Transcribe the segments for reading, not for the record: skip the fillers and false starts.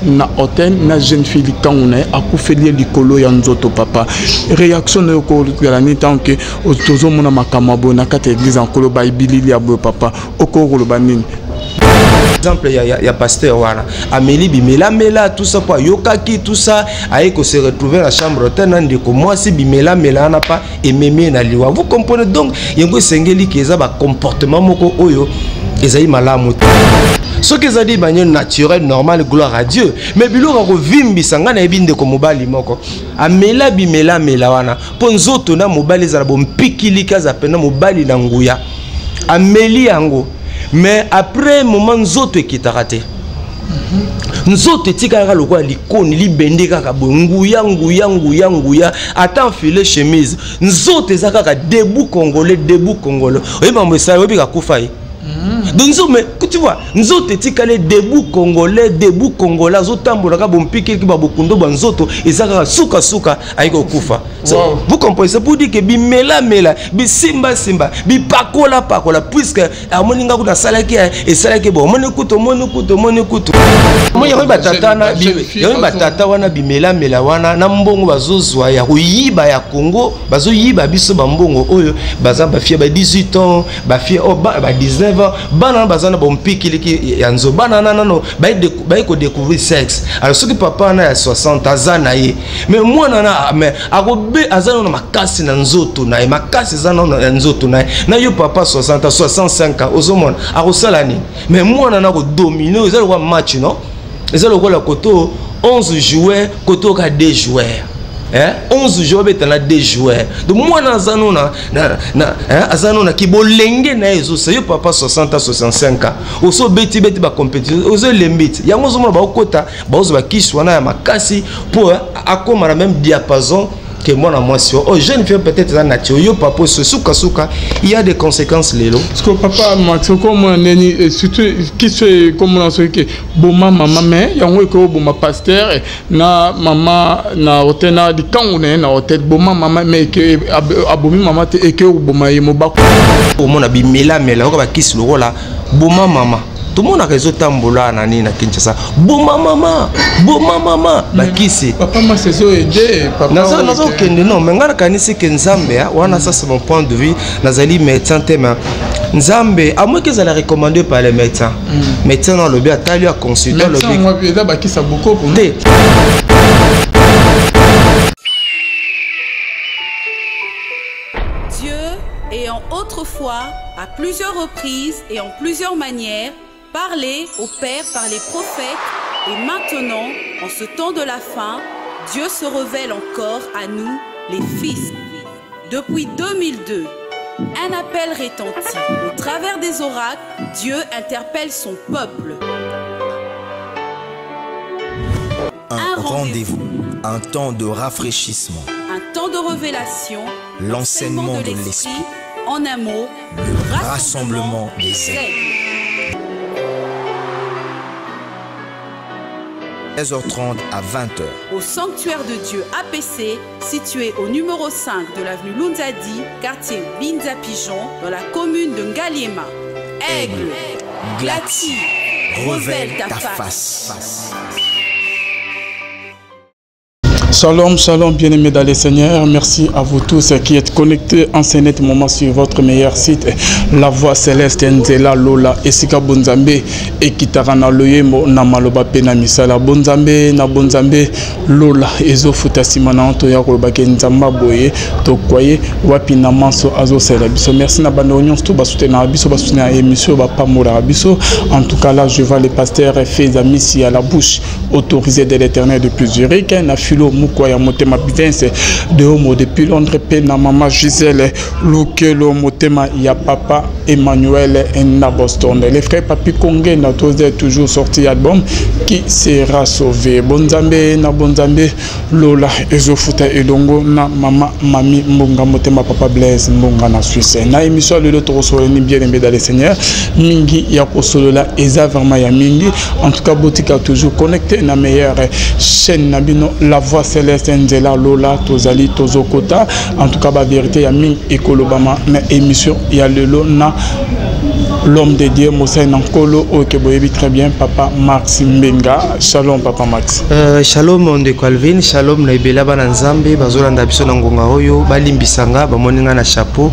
na hotel na jeune fille likangu na ye akufeli ye likolo ya nzoto. Papa, réaction na yo kozala nini tant que tozomona makambo ya boye na kati ya église ya Nkolo, baebilili ya boye? Papa, okoki koloba nini? Exemple ya pasteur wana ameli bimelamela, tout ça, po ayokaki tout ça, aye ko se retrouver na chambre hotel na ndeko mwasi, bimelamela wana pa ememi ye na liwa. Vous comprenez? Donc yango esengeli ke eza bacomportement moko oyo ezali malamu te. Soki ezali manière naturelle, normale, gloire à Dieu, mais biloko ya kovimbisa, ngai nayebi ndeko mobali moko amela bimelamela wana mpo nzoto na mobali ezala bompikiliki, aza pena mobali na nguya. Ameli yango, mais après moment nzoto ekitaka te, nzoto etikalaka lokola likoni libende kaka boye, nguya, nguya, nguya, nguya. Ata enfile chemise, nzoto eza kaka debout congolais, debout congolais. Oyebi mambo esala, oyebi kakufa ye. Donc nzoto, mais tu vois, nzoto etikali debout congolais, debout congolais, azotambola kaka bompikiliki, babokundo ba nzoto eza kaka sukasuka ayiki kokufa. So, vous comprenez? C'est pour dire que bimelamela, bisimbasimba, bipakolapakola, puisque amoni nga kutu asalaki, esalaki bon, omoni kutu, omoni kutu, omoni kutu, omoni yango. Batata wana, yango batata wana bimelamela wana na mbongo bazozwa ya koyiba ya Congo, bazoyiba biso bambongo oyo. Baza bafille ba 18 ans, bafille oyo ba 19 ans, bana wana baza na bompikiliki ya nzo, bana wana nano baye kodécouvrir sexe. Alors soki papa wana ya 60 aza na ye, mais mwana na mais akobe aza nano makasi na nzoto na ye, makasi eza nano na nzoto na ye. Na yo papa 60 ans, 65 ans, ozomona akosala nini? Mais mwana na kodomine. Eza lokola match, non? Eza lokola koto 11 joueurs, koto ka 2 joueurs, hein? 11 joueurs betana 2 joueurs. Donc mwana aza no na, hein? Aza no na kibolenge na ye, ezosa yo papa 60 ans, 65 ans, oso beti beti bacompétition, ozolembi ti yango. Ozomona baokota, baozwa bakisi wana ya makasi mpo akóma na même diapason ke mwana mwasi oyo, jeune fille. Peut-être eza nature. Yo papa oso sukasuka, il y a des conséquences lelo. Parce que papa Max, okomona ndeni surtout kisi ekomona soki ke boma mama, mais yango ekoki oboma pasteur na mama na hotel na likangu na ye na hotel. Boma mama, mais eke abomi mama te, eke oboma ye mobako. Omona bimelamela oka bakisi lokola boma mama, tomonaka ezotambola na nini na Kinshasa, boma mama, boma mama, bakisi. Papa Max, ezoede papa. Nazokende, non, mais ngai nakanisi ke Nzambe wana, ça c'est mon point de vue, nazali médecin te, mais Nzambe amoki ezala recommandé par les médecins. Médecin na alobi, atali, aconsulte, alobi eza bakisa bokoko te. Dieu ayant autrefois, à plusieurs reprises et en plusieurs manières, parlé au Père par les prophètes, et maintenant, en ce temps de la fin, Dieu se révèle encore à nous, les fils. Depuis 2002, un appel retentit. Au travers des oracles, Dieu interpelle son peuple. Un rendez-vous, un temps de rafraîchissement, un temps de révélation, l'enseignement de l'esprit, en un mot, le rassemblement des aigles. 16h30 à 20h. Au sanctuaire de Dieu APC, situé au numéro 5 de l'avenue Lunzadi, quartier Binza Pigeon, dans la commune de Ngaliema. Aigle, Glati, révèle ta face. Shalom, shalom, bien-aimés dans le Seigneur. Merci à vous tous qui êtes connectés en ce net moment sur votre meilleur site, La Voix Céleste Nzela Lola, Esika Bonzambe, ekitaka na loyembo, na maloba pe na misala. Bonzambe na Bonzambe, Lola, ezofuta nsima na toya kolobaki Nzamba boye, tokwaye wapi na manso azosala biso. Merci na bando nyonso to basoutenaka biso, basoutenaka émission, bapambolaka biso. En tout cas, là, je vois le pasteur Feza Misi à la bouche autorisée de l'Éternel depuis Zurich, na Philo Mukwa ya Motema Bivence de Homo depuis Londres, pe na mama Gisèle Lukelo Motema ya papa Emmanuel na Boston. Les frères Papi Konge na toze toujours sorti album qui sera sauvé. Bonzambe na Bonzambe, Lola ezofuta elongo na mama Mami Mbunga Motema papa Blaise Mbunga na Suisse. Na émission lelo tokosolani, bien aimé dans le Seigneur, mingi ya kosolola eza vraiment ya mingi. En tout cas, botika toujours connecté na meilleure chaîne na bino, La Voix Céleste Nzela Lola. Tozali tozokota, en tout cas ba vérité ya mingi ekolobama na émission ya lelo na L'homme de Dieu, mosali na Nkolo, oyo ke boyebi très bien, Papa Max Mbenga. Shalom, Papa Max. Shalom, ndeko Alvin. Shalom na ebele bana Nzambe bazolanda biso na ngonga oyo. Balimbisa nga, bamoni nga na chapeau.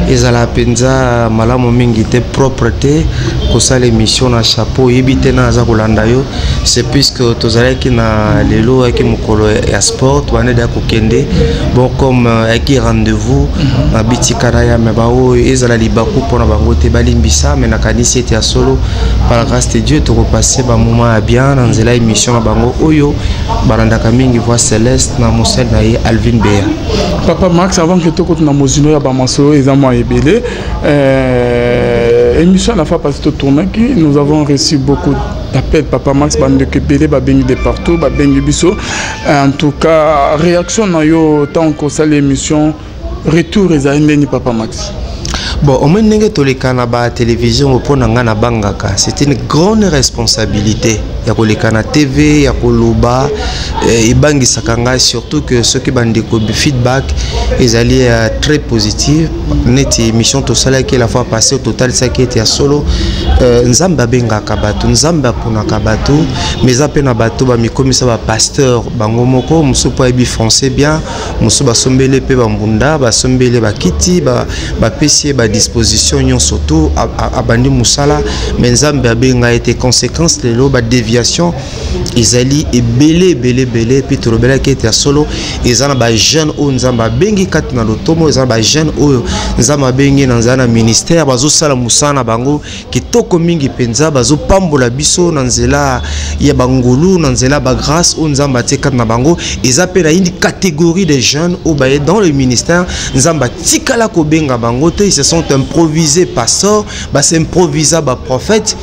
Ezala mpenza malamu mingi te, propre te kosala émission na chapeau, oyebi te na aza kolanda yo. C'est puisque tozalaki na lelo ayaki mokolo ya sport, tobandeli ya kokende. Bon, comme ayaki rendez-vous na bitika na ya me baoyo ezala libaku mpona bango te, balimbisa. Me nakanisi ete ya solo, par la grâce de Dieu, tokopase bamoment ya bien na nzela émission na bango oyo balandaka mingi, Voix Céleste na mosali na ye Alvin Beya. Papa Max, avant que tokota na mozino ya bamasolo, eza mwa ebele, émission la fois passée totournaki, nous avons reçu beaucoup d'appels. Papa Max, bandeko ebele babengi de partout, babengi biso. En tout cas, réaction na yo tant kosala émission, retour ezali ndeni, Papa Max? Bon, omoni ndenge toleka na batélévision, mpo na ngai nabangaka. C'est une grande responsabilité ya koleka na TV, ya koloba. Ebangisaka ngai, surtout que soki bandeko feedback ezali très positive, neti émission tosalaki la fois passée, totalisaki ete ya solo, Nzambe abengaka bato, Nzambe aponaka bato. Mais eza mpe na bato bamikomisa bapasteur bango moko. Mosusu mpo ayebi français bien, mosusu basombeli mpe bambunda, basombeli bakiti, bapesi ye badisposition nyonso tu, abandi mosala, mais Nzambe abenga ye te. Conséquence, lelo badéviation ezali ebele, ebele, ebele. Mpe tolobelaki ete ya solo, eza na bajeune oyo Nzambe abengi kati na lotomo, eza na bajeune oyo Nzambe abengi na nzela na ministère, bazosala mosala na bango kitoko mingi mpenza, bazopambola biso na nzela ya bangolu, na nzela ya bagrâce oyo Nzambe atie kati na bango. Eza mpe na une catégorie de jeunes oyo baye dans le ministère, Nzambe atikala kobenga bango te. Ils se sont improvisés pasteurs, bas'improvisa baprophète.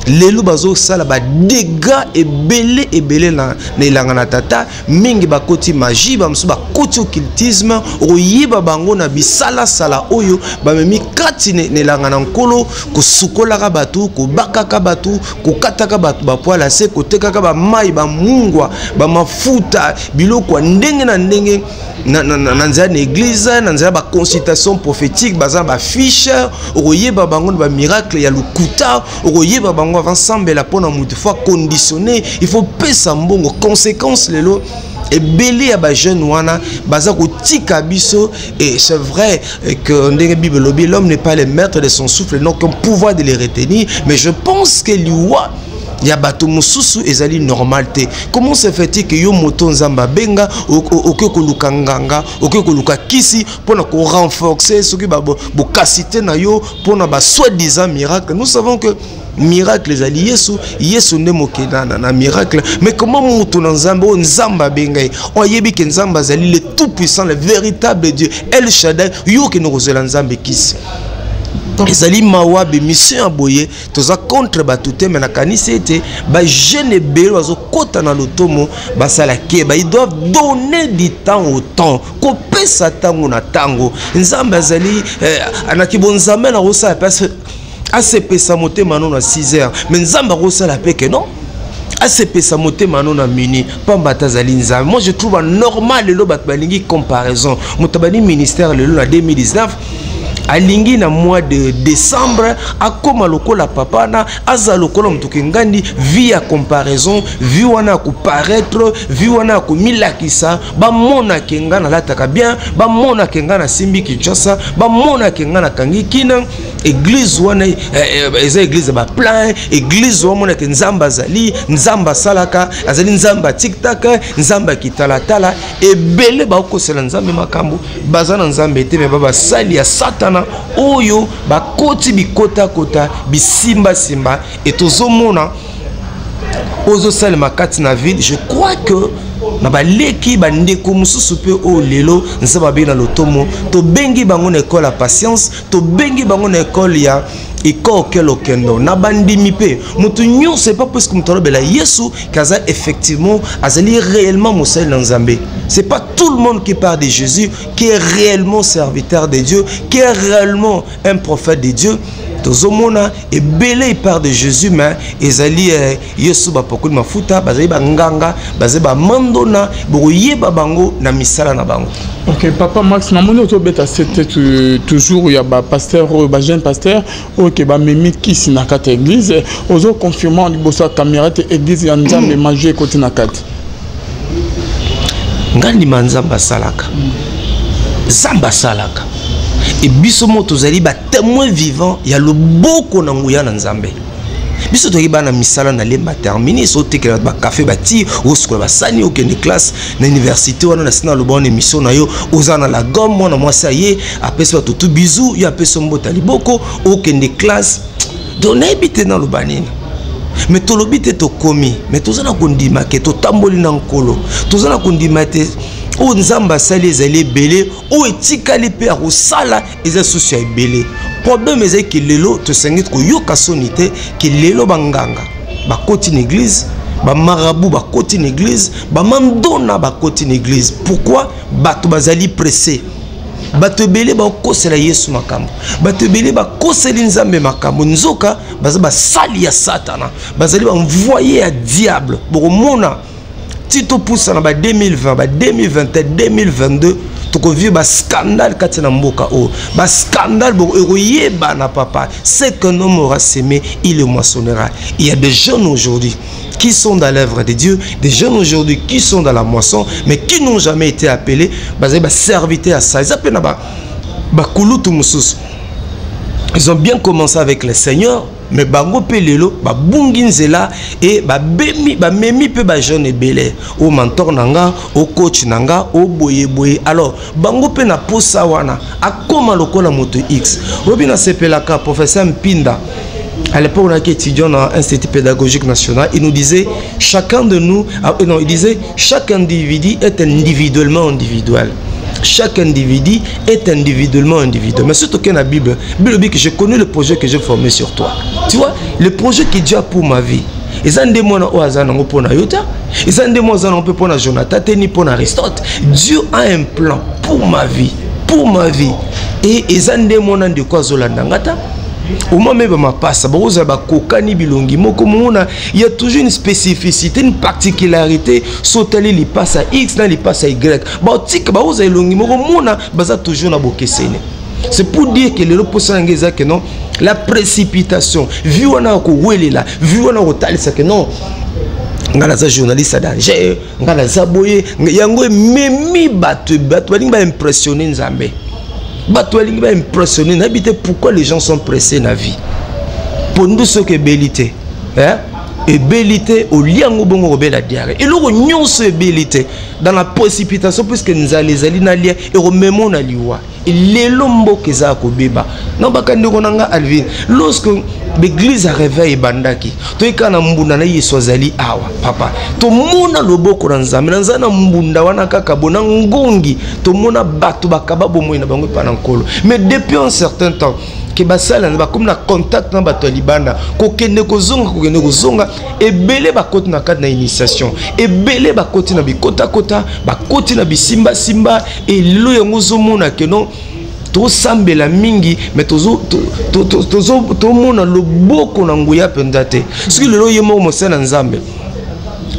Lelo bazosala badégâts ebele ebele na elanga na tata. Mingi bakoti magie, bamosusu bakoti occultisme. Okoyeba bango na bisalasala oyo bamemi kati na elanga na Nkolo: kosukolaka bato, kobakaka bato, kokataka bato bapoils se, kotekaka bamai, bamungwa, bamafuta, biloko ya ndenge na ndenge na nzela na église, na nzela baconsultation prophétique. Baza na bafiche. Okoyeba bango na bamiracle ya lokuta. Okoyeba bango, avant sambela mpona motu, faut conditionner, il faut pesa mbongo. Conséquence, lelo ebele ya bajeune wana baza kotika biso. Et c'est vrai que ndenge Bible elobi, l'homme n'est pas le maître de son souffle, donc un pouvoir de les retenir. Mais je pense que liwa ya bato mosusu ezali normal te. Comment se fait-il que yo moto Nzambe abenga, okoki koluka nganga, okoki koluka kisi mpona korenforcer soki bokasi te na yo mpona basoi-disant miracle? Nous savons que miracle ezali Yesu. Yesu nde mokenda na miracle. Mais comment moto na Nzambe oyo Nzambe abenga ye, oyo ayebi ke Nzambe azali le tout puissant, le véritable Dieu El Shaddai, yo okende kozwela Nzambe kisi? Ezali mawa. Bemission ya boye, toza contre bato te, me nakanisi ete bajeune ebele bazokɔta na lotomo, basala keba. Ils doivent donner du temps au temps, kopesa ntango na ntango. Nzambe azali anaki bonzambe na kosala mpe asepesa motema no na 6 heures, mais Nzambe akosala mpe ke non, asepesa motema no na mini, pamba te azali Nzambe. Moi, je trouve normal, lelo bato balingi comparaison. Moto abandi ministère lelo na 2019, alingi na mois de décembre akóma lokola papa na aza lokola moto kengandi. Vie ya comparaison, vie wana ya koparaître, vie wana ya komilakisa, bamonake nga nalataka bien, bamonake nga nasimbi Kinshasa, bamonake nga nakangi kina église wana, eza église ya baplein, église wamonake Nzambe azali, Nzambe asalaka, azali Nzambe ya tiktak, Nzambe ya kitalatala. Ebele bakosela Nzambe makambo, baza na Nzambe te, me ba basali ya Satana oyo bakoti bikotakota, bisimbasimba. E tozomona ozosalema kati na ville. Je crois que na baleki, bandeko mosusu mpe oyo lelo Nzambe abengi na lotomo, tobengi bango na ekole ya patience, tobengi bango na ekole ya ekokelo na bandimi mpe moto nyonso. Epa puisque moto alobela Yesu ke aza effectivement, azali réellement mosali na Nzambe. C'est pas tout le monde qui parle de Jésus qui est réellement serviteur de Dieu, qui est réellement un prophète de Dieu. Tozomona ebele part de Jésus, mais ezali eh, Yesu bapakoli mafuta, bazali banganga, bazali bamandona, bokoyeba bango na misala na bango. Ok, papa Max, namoni ozobeta sete toujours ya bapasteur oyo, bajeune pasteur oyo ke bamemi kisi na kati ya église. Ozoconfirme liboso ya caméra te église ya Nzambe magie ekoti na kati? Nga ndima Nzambe asalaka, Nzambe asalaka, e biso mo tozali batémoin vivant ya loboko na nguya na Nzambe. Biso toyaki bana misala na Lemba Terminus, otekela bato bakafe, bati osukola basani, okende classe na université wana. Na sina aloba wana émission na yo, oza na la gomme, mwana mwasi aye apesi bato tu bizu, yo apesi mbota liboko, okende classe. Donc nayebi te naloba nini, me tolobi te tokomi, me toza na kondima ke totamboli na Nkolo. Toza na kondima te oyo Nzambe asali ezali ebele, oyo etikali mpe ya kosala eza susu ya ebele. Problème ezali ke lelo tosengi koyoka soni te ke lelo banganga bakoti na église, bamarabu bakoti na église, bamandona bakoti na église. Pourquoi bato bazali pressé? Bato ebele bakosela Yesu makambo, bato ebele bakoseli Nzambe makambo, nzoka baza basali ya Satana, bazali baenvoye ya diable. Bokomona ti topusana ba 2020, ba 2021, 2022, tokovivre bascandale kati na mboka oyo, bascandale ekoyebana. Papa, ce qu'un homme aura semé, il le moissonnera. Il y a des jeunes aujourd'hui qui sont dans l'œuvre de Dieu, des jeunes aujourd'hui qui sont dans la moisson, mais qui n'ont jamais été appelés, bazali baserviteur à ça. Eza mpe na bakulutu mosusu, ils ont bien commencé avec le Seigneur, mais bango mpe lelo babungi nzela e babemi, bamemi mpe bajeune ebele, o mentor na nga, o coach na nga, o boyeboye. Alors bango mpe na posa wana akóma lokola moto X. Oyebi, nasepelaka professeur Mpinda. À l'époque, on a étudiant dans l'Institut pédagogique national. Il nous disait, chacun de nous, ah, non, il disait, chaque individu est individuellement individuel. Chaque individu est individuellement individuel. Mais surtout que la Bible, Bible dit que je connais le projet que j'ai formé sur toi. Tu vois, le projet que Dieu a pour ma vie, eza nde mwana oyo aza nango mpo na yo te, eza nde mwana aza nango mpe mpo na Jonathan te, ni mpo na Aristote. Dieu a un plan pour ma vie, pour ma vie, et eza nde mwana ndeko azolanda nga ta omwa me bamapasa bakozala bakokani bilongi moko momona. Il y a toujours une spécificité, une particularité. So otali lipasa X na lipasa Y, baotika bakozala elongi moko, mona baza toujours na bokeseni. C'est pour dire que lelo mposa na ngai eza ke non, la précipitation, vi wana ya kowelela, vi wana ya kotalisa ke non, ngai naza journaliste ya danger, ngai naza boye, yango ememi bato. Bato balingi baimpressionne Nzambe, bato balingi baimpressionne. Nayebi te pourquoi les gens sont pressés na vie. Pondu soki ebeli te, eh? Ebeli te, olia yango bongo kobela diarrhée. Eloko nyonso ebeli te dans la précipitation, puisque nzala ezali nalia, ekomema na liwa. Lelo mboka eza ya kobeba na bakandeko na nga Alvin. Lorsque baeglise ya réveil ebandaki, toyeka na mbunda na Yesu azali awa, papa, tomona loboko na Nzambe na nzala na mbunda wana kaka bona ngongi, tomona bato bakaba bomoi na bango epa na Nkolo. Mais depuis un certain temps ke basala bakomi na contact na bato ya libanda, kokende kozonga, kokende kozonga, ebele bakoti na kati na initiation, ebele bakoti na bikotakota, bakoti na bisimbasimba. Elelo yango ozomona ke non, tosambela mingi, mais tomona loboko na nguya mpenza te. Soki lelo ye moko mosala na Nzambe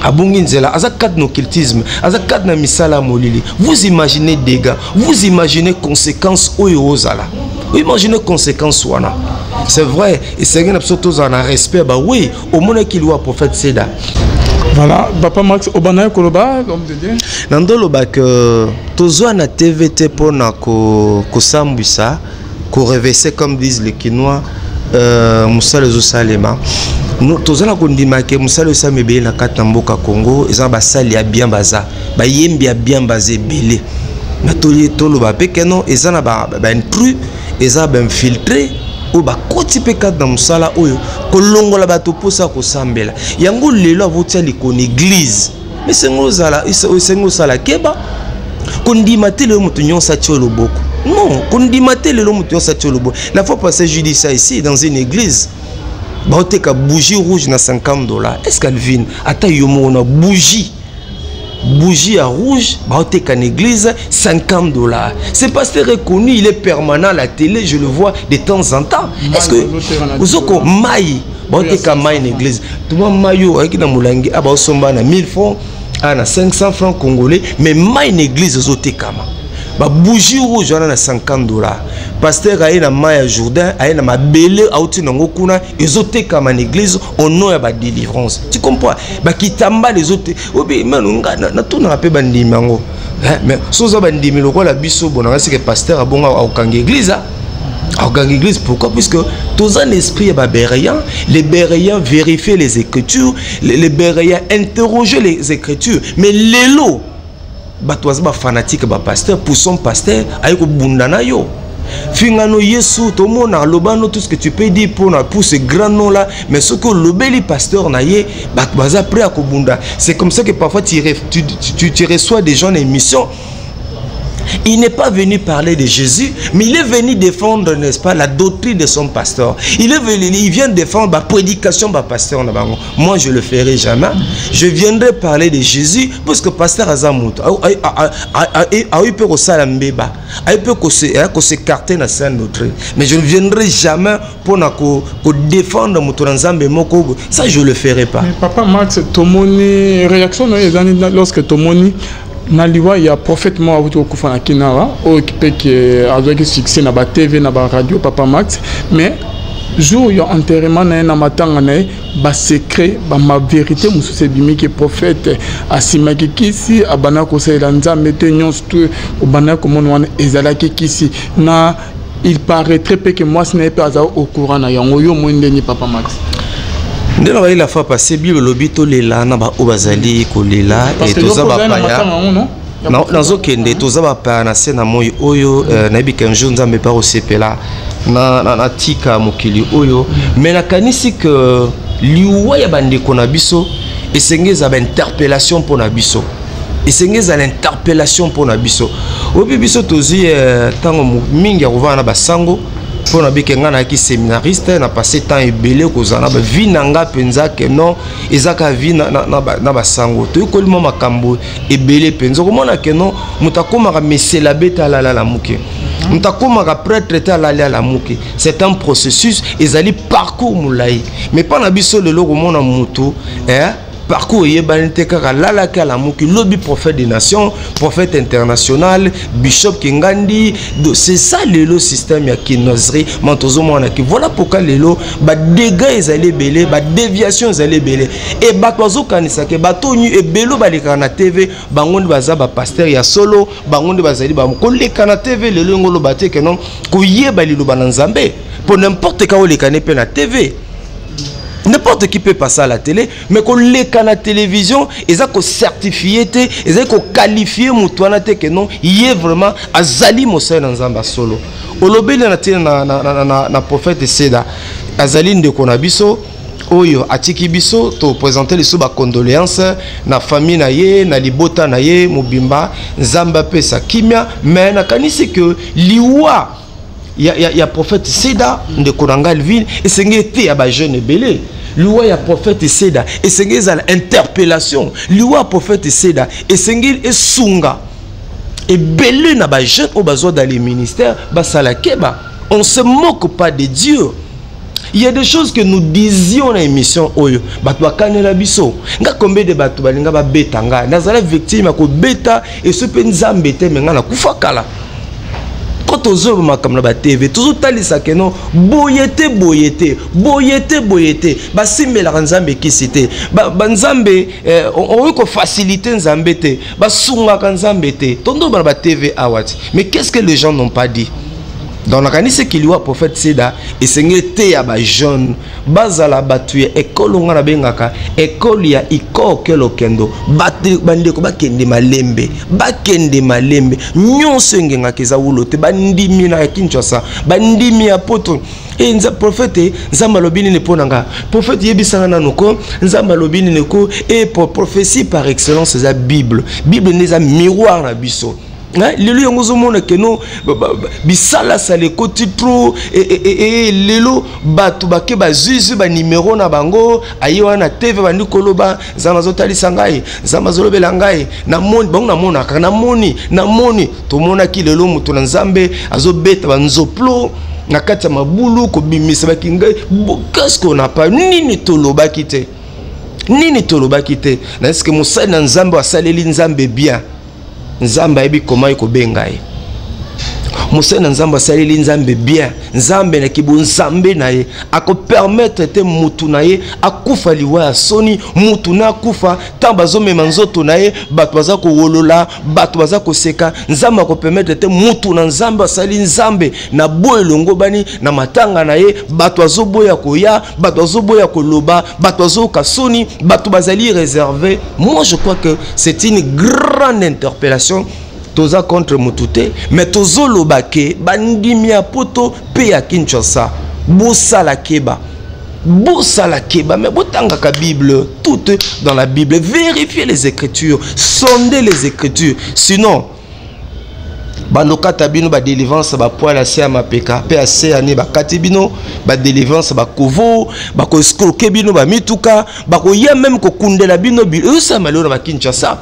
abungi nzela, aza kati na occultisme, aza kati na misala ya molili, vous imaginez dégâts, vous imaginez conséquence oyo ozala, imaginez conséquence wana. C'est vrai, esengi na biso tozala na respect. Bawi omonaki liwa prophète Seda. Voilà, papa Max, obandaki koloba, l'homme de Dieu. Na ndolobaka tozwa na TV te mpona kosambwisa, korevese comme disent les Kinois. Mosala ezosalema, toza na kondima ke mosala esalema ebele na kati na mboka Congo. Eza na basali ya bien, baza bayembi ya bien, baza ebele. Me toloba mpe keno eza na baintrus, eza na bainfiltré oyo bakoti mpe kati na mosala oyo kolongola bato mposa kosambela. Yango lelo avotia likoni église, esengo ozala, esengo osala keba. Kondima te lelo moto nyonso atia loboko. Non, kondima te lelo moto nyonso atia loboko. La fois passée, je dis ça ici, dans une église baoteka bougie rouge na 50 $. Est ce qu'Alvin, ata yo moko na bougie Bougie ya rouge baoteka na église 50 $. Ce pasteur est connu, il est permanent à la télé, je le vois de temps en temps. Est ce que ozoko mai baoteka mai na église? Tuma mai oyo ayaki na molangi a baosomba na 1000 francs, a na 500 francs congolais, mais mai na église ezotekama, babougie rouge wana na 50 $. Pasteur aye na mai ya Jourdain, aye na mabele auti nango kuna, ezotekama na église au nom ya badélivrance. Tu comprends? Bakitambala ezote obi mano. Nga natunaka mpe bandimi yango, mais so oza bandimi lokola biso bonanga seke pasteur abongo akokanga église, akokanga église. Pourquoi? Puisque toza na esprit ya babéréens. Les Béréens vérifient les Écritures, les Béréens interroger les Écritures. Mais lelo bato baza bafanatique bapasteur. Pour son pasteur aye kobunda na yo, fingano Yesu, tomona alobano, tout ce que tu peux dire mpona pour ce grand nom là, mais soki olobeli pasteur na ye, bato baza prêt à kobunda. C'est comme ça que parfois tu reçois des gens en émission. Il n'est pas venu parler de Jésus, mais il est venu défendre, n'est-ce pas, la doctrine de son pasteur. Il est venu, il vient défendre la prédication du pasteur. Moi, je ne le ferai jamais. Je viendrai parler de Jésus, parce que pasteur aza moto a eu peur au salambeba, a eu peur qu'on s'écarter dans sa doctrine. Mais je ne viendrai jamais pour défendre moto na Nzambe moko. Ça, je ne le ferai pas. Mais papa Max, tomoni réaction lorsque tomoni na liwa ya prophète moko awuti kokufa na Kinawa, oyo mpe ke azwaki succès na batv, na baradio, papa Max, mais jour ya enterrement na ye, na matanga na ye, basecret, bamavérité mosusu ebimiki. Prophète asimaki kisi, abandaki kosalela Nzambe te, nyonso tu obandaki komona wana ezalaki kisi. Na il paraîtrait mpe ke mwasi na ye mpe aza au courant na yango. Yo moi ndeni, papa Max? Nde na bali la fois passée, Bible elobi tolela na baoyo bazali kolela. E toza bapaya, nazokende, toza bapaya na se na moi oyo. Nayebi qu'un jour Nzambe mpe akosepela natika mokili oyo, mais nakanisi ke liwa ya bandeko na biso esenge ezala bainterpellation mpo na biso, esenge ezala interpellation mpo na biso. Oyebi, biso tozwi ntango mingi ya kovanda na basango mpo na bike. Ngai nayaki séminariste, na passe temps ebele kozala na bavie na nga mpenza ke non, eza kaka vie na basango. Toyekoli mwa makambo ebele mpenza. Okomona ke non, moto akomaka mesela be te alali alamuki, moto akomaka prêtre te alali alamuki. C'est un processus, ezali parcours molai. Mais mpa na biso lelo, komona motu, eh, parcours eyebani te, kaka alalaki alamuki, lobi prophète des nations, prophète international, bishop Kengandi. C'est ça lelo système ya kinoiserie ma tozomonaki. Voilà pourquoi lelo badégâts ezali ebele, badéviation ezali ebele. E bato bazokanisaka, bato oyo ebele balekaka na TV, bango nde baza bapasteur ya solo, bango nde bazali koleka na TV. Lelo yango oloba te ke non, koyeba liloba na Nzambe, po n'importe ka olekani mpe na TV, n'importe qui peut passer à la télé, mais koleka na télévision eza kocertifie te, ezali koqualifie moto wana te ke non, ye vraiment azali mosali na Nzambe ya solo. Olobeli na ntina na prophète Seda, azali ndeko na biso oyo atiki biso. Toprésente lisusu bacondoléance na famille na ye, na libota na ye mobimba. Nzambe apesa kimia. Mais nakanisi ke liwa ya prophète Seda, ndeko na ngai Alvin, esengeli te ya bajeune ebele. Liwa ya prophète Seda esengeli ezala interpellation. Liwa ya prophète Seda esengeli esunga ebele na bajeune oyo bazwa dans les ministères, basala keba. On se moque pas de Dieu. Il y a des choses que nous disions na émission oyo, bato bakanela biso. Nga, combien de bato balinga babeta ngai, nazala victime ya kobeta eso mpe Nzambe te, me ngai nakufa kala. Ko tozoyoba makambo na batv, tozotalisa ke non, boye te, boye te, boye te, boye te. Basimbelaka Nzambe ekisi te, banzambe okoki kofacilite Nzambe te, basungaka Nzambe te. Tondoba na batv awa ti, mais qu'est-ce que les gens n'ont pas dit? Donc nakanisi kiliwa prophète Seda esengeli te ya bajeune bazala bato ya ekole. Nga nabengaka ekole ya ikoke lokendo. Bandeko bakende malembe, bakende malembe. Nyonso engengaka eza wulo te. Bandimi na ya Kinshasa, bandimi ya Poto, e nza prophète, Nzambe alobi nini mpo na nga? Prophète, yebisanga nanu ko Nzambe alobi nini ko? E prophétie par excellence eza Bible. Bible nde eza miroir na biso. Lelo yango ozomona keno bisalasala ekoti trop. Lelo bato bake bazwizwi banimero na bango, aye wana na TV, bandi koloba: "Nzambe azotalisa ngai, Nzambe azolobela ngai, namoni bango, namonaka, namoni, namoni." Tomonaki lelo moto na Nzambe azobeta banzoplo na kati ya mabulu, kobimisa bakingai. Qu'est-ce qu'on a pas? Nini tolobaki te? Nini tolobaki te? Na eske mosali na Nzambe asaleli Nzambe bien, Nzambe ayebi koma ekobenga ye. Mosali na Nzambe asaleli Nzambe bien, Nzambe na kibonzambe na ye akopermettre te mutu na ye akufa liwa ya soni. Mutu na akufa, ntango bazomema nzoto na ye, bato baza kowolola, bato baza koseka. Nzambe akopermettre te mutu na Nzambe asali Nzambe na boyo elongo bani na matanga na ye, bato azoboya koya, bato azoboya koloba, bato azoyoka soni, bato bazali réservé. Moi, je crois que c'est une grande interpellation. Toza contre motu te, mais tozoloba ke bandimi ya Poto mpe ya Kinshasa, bosala keba, bosala keba. Mais botangaka Bible, tout dans la Bible, vérifiez les Écritures, sondez les Écritures. Sinon bandokata bino badélivrance, bapoils ase ya mapeka mpe ase ya ne, bakati bino badélivrance, bakovo bakoescroquer bino bamituka, bakoya même kokundela bino. Ezosalama lelo na bakinshasa.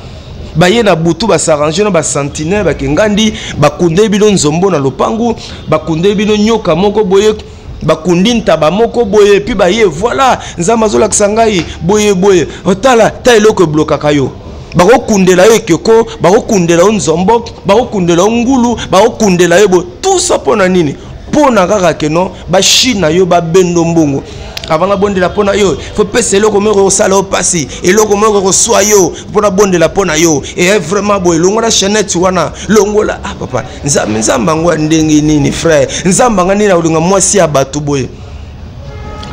Baye na butu, bas'arranger na basentinelle, bakengandi, bakundeli bino nzombo na lopangu, bakundeli bino nyoka moko boye, bakundi ntaba moko boye. Puis baye: "Voilà, Nzambe azolakisa ngai boye boye." Otala ta eloko eblokaka yo, bakokundela yo ekeko, bakokundela yo nzombo, bakokundela yo ngulu, bakokundela yo boye. Tout ça mpo na nini? Mpo na kaka keno bashina yo, babendo mbongo. Avant nabondela mpo na yo, faut pesa eloko moko ekosala yo mpasi, eloko moko ekoswa yo mpo nabondela mpo na yo. Eye vraiment boye, longola chaînette wana, longola. Ah papa, Nzambe, Nzambe yango ya ndenge nini? Frère, Nzambe anga nini? Akolinga mwasi ya bato boye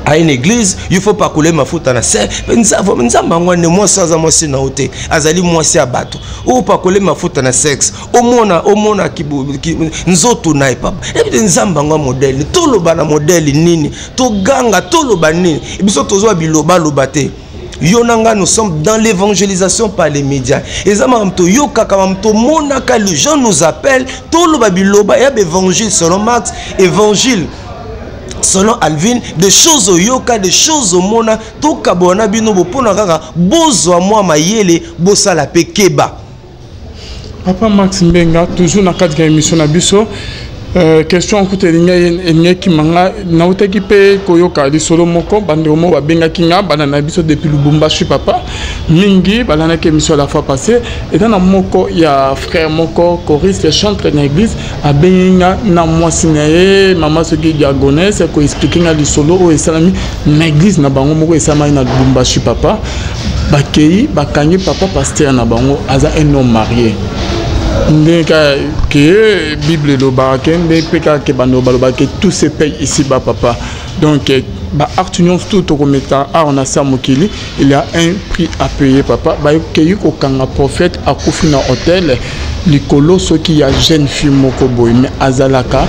à une église, il faut pakola mafuta na se. Nzambe yango nde mwasi aza mwasi na yo te, azali mwasi ya bato. Oyo pakole mafuta na sexe, omona, omona nzoto na ye. Papa, ebi te Nzambe yango ya modèle. Toloba na modèle nini? Toganga, toloba nini? Biso tozwa bilobaloba te. Yo na nga, nous sommes dans l'évangélisation par les médias. Eza makambo toyokaka, makambo tomonaka. Les gens nous appellent, toloba biloba ya baévangile selon Max, évangile selon Alvin, des choses oyoka, des choses omona, tokabola na bino bo mpona kaka bozwa mwa mayele, bosala mpe keba. Papa Max Mbenga, toujours na kati ya émission na biso. Question kuta elingi ekima nga. Nautaki mpe koyoka lisolo moko, bandeko moko babengaki nga, bana na biso depuis Lubumbashi. Papa, mingi balandaki émission la fois passée. Eza na moko ya frère moko, choriste, chantre na église, abengi nga na mwasi na ye, mama soki diagonese, koexpliquer nga lisolo oyo esalami na église na bango moko, esalamaki na Lubumbashi. Papa, bakei bakangi papa pasteur na bango, aza un homme marié. Ndenge kaka ke Bible elobaka ke, nde mpe kaka ke bando balobaka ke tout se paye ici bas, papa. Donc baacte nyonso tout tokometa awa na sa mokili, il y a un prix à payer. Papa, bakei kokanga prophète, akufi na hôtel likolo soki ya jeune fille moko boye, mais azalaka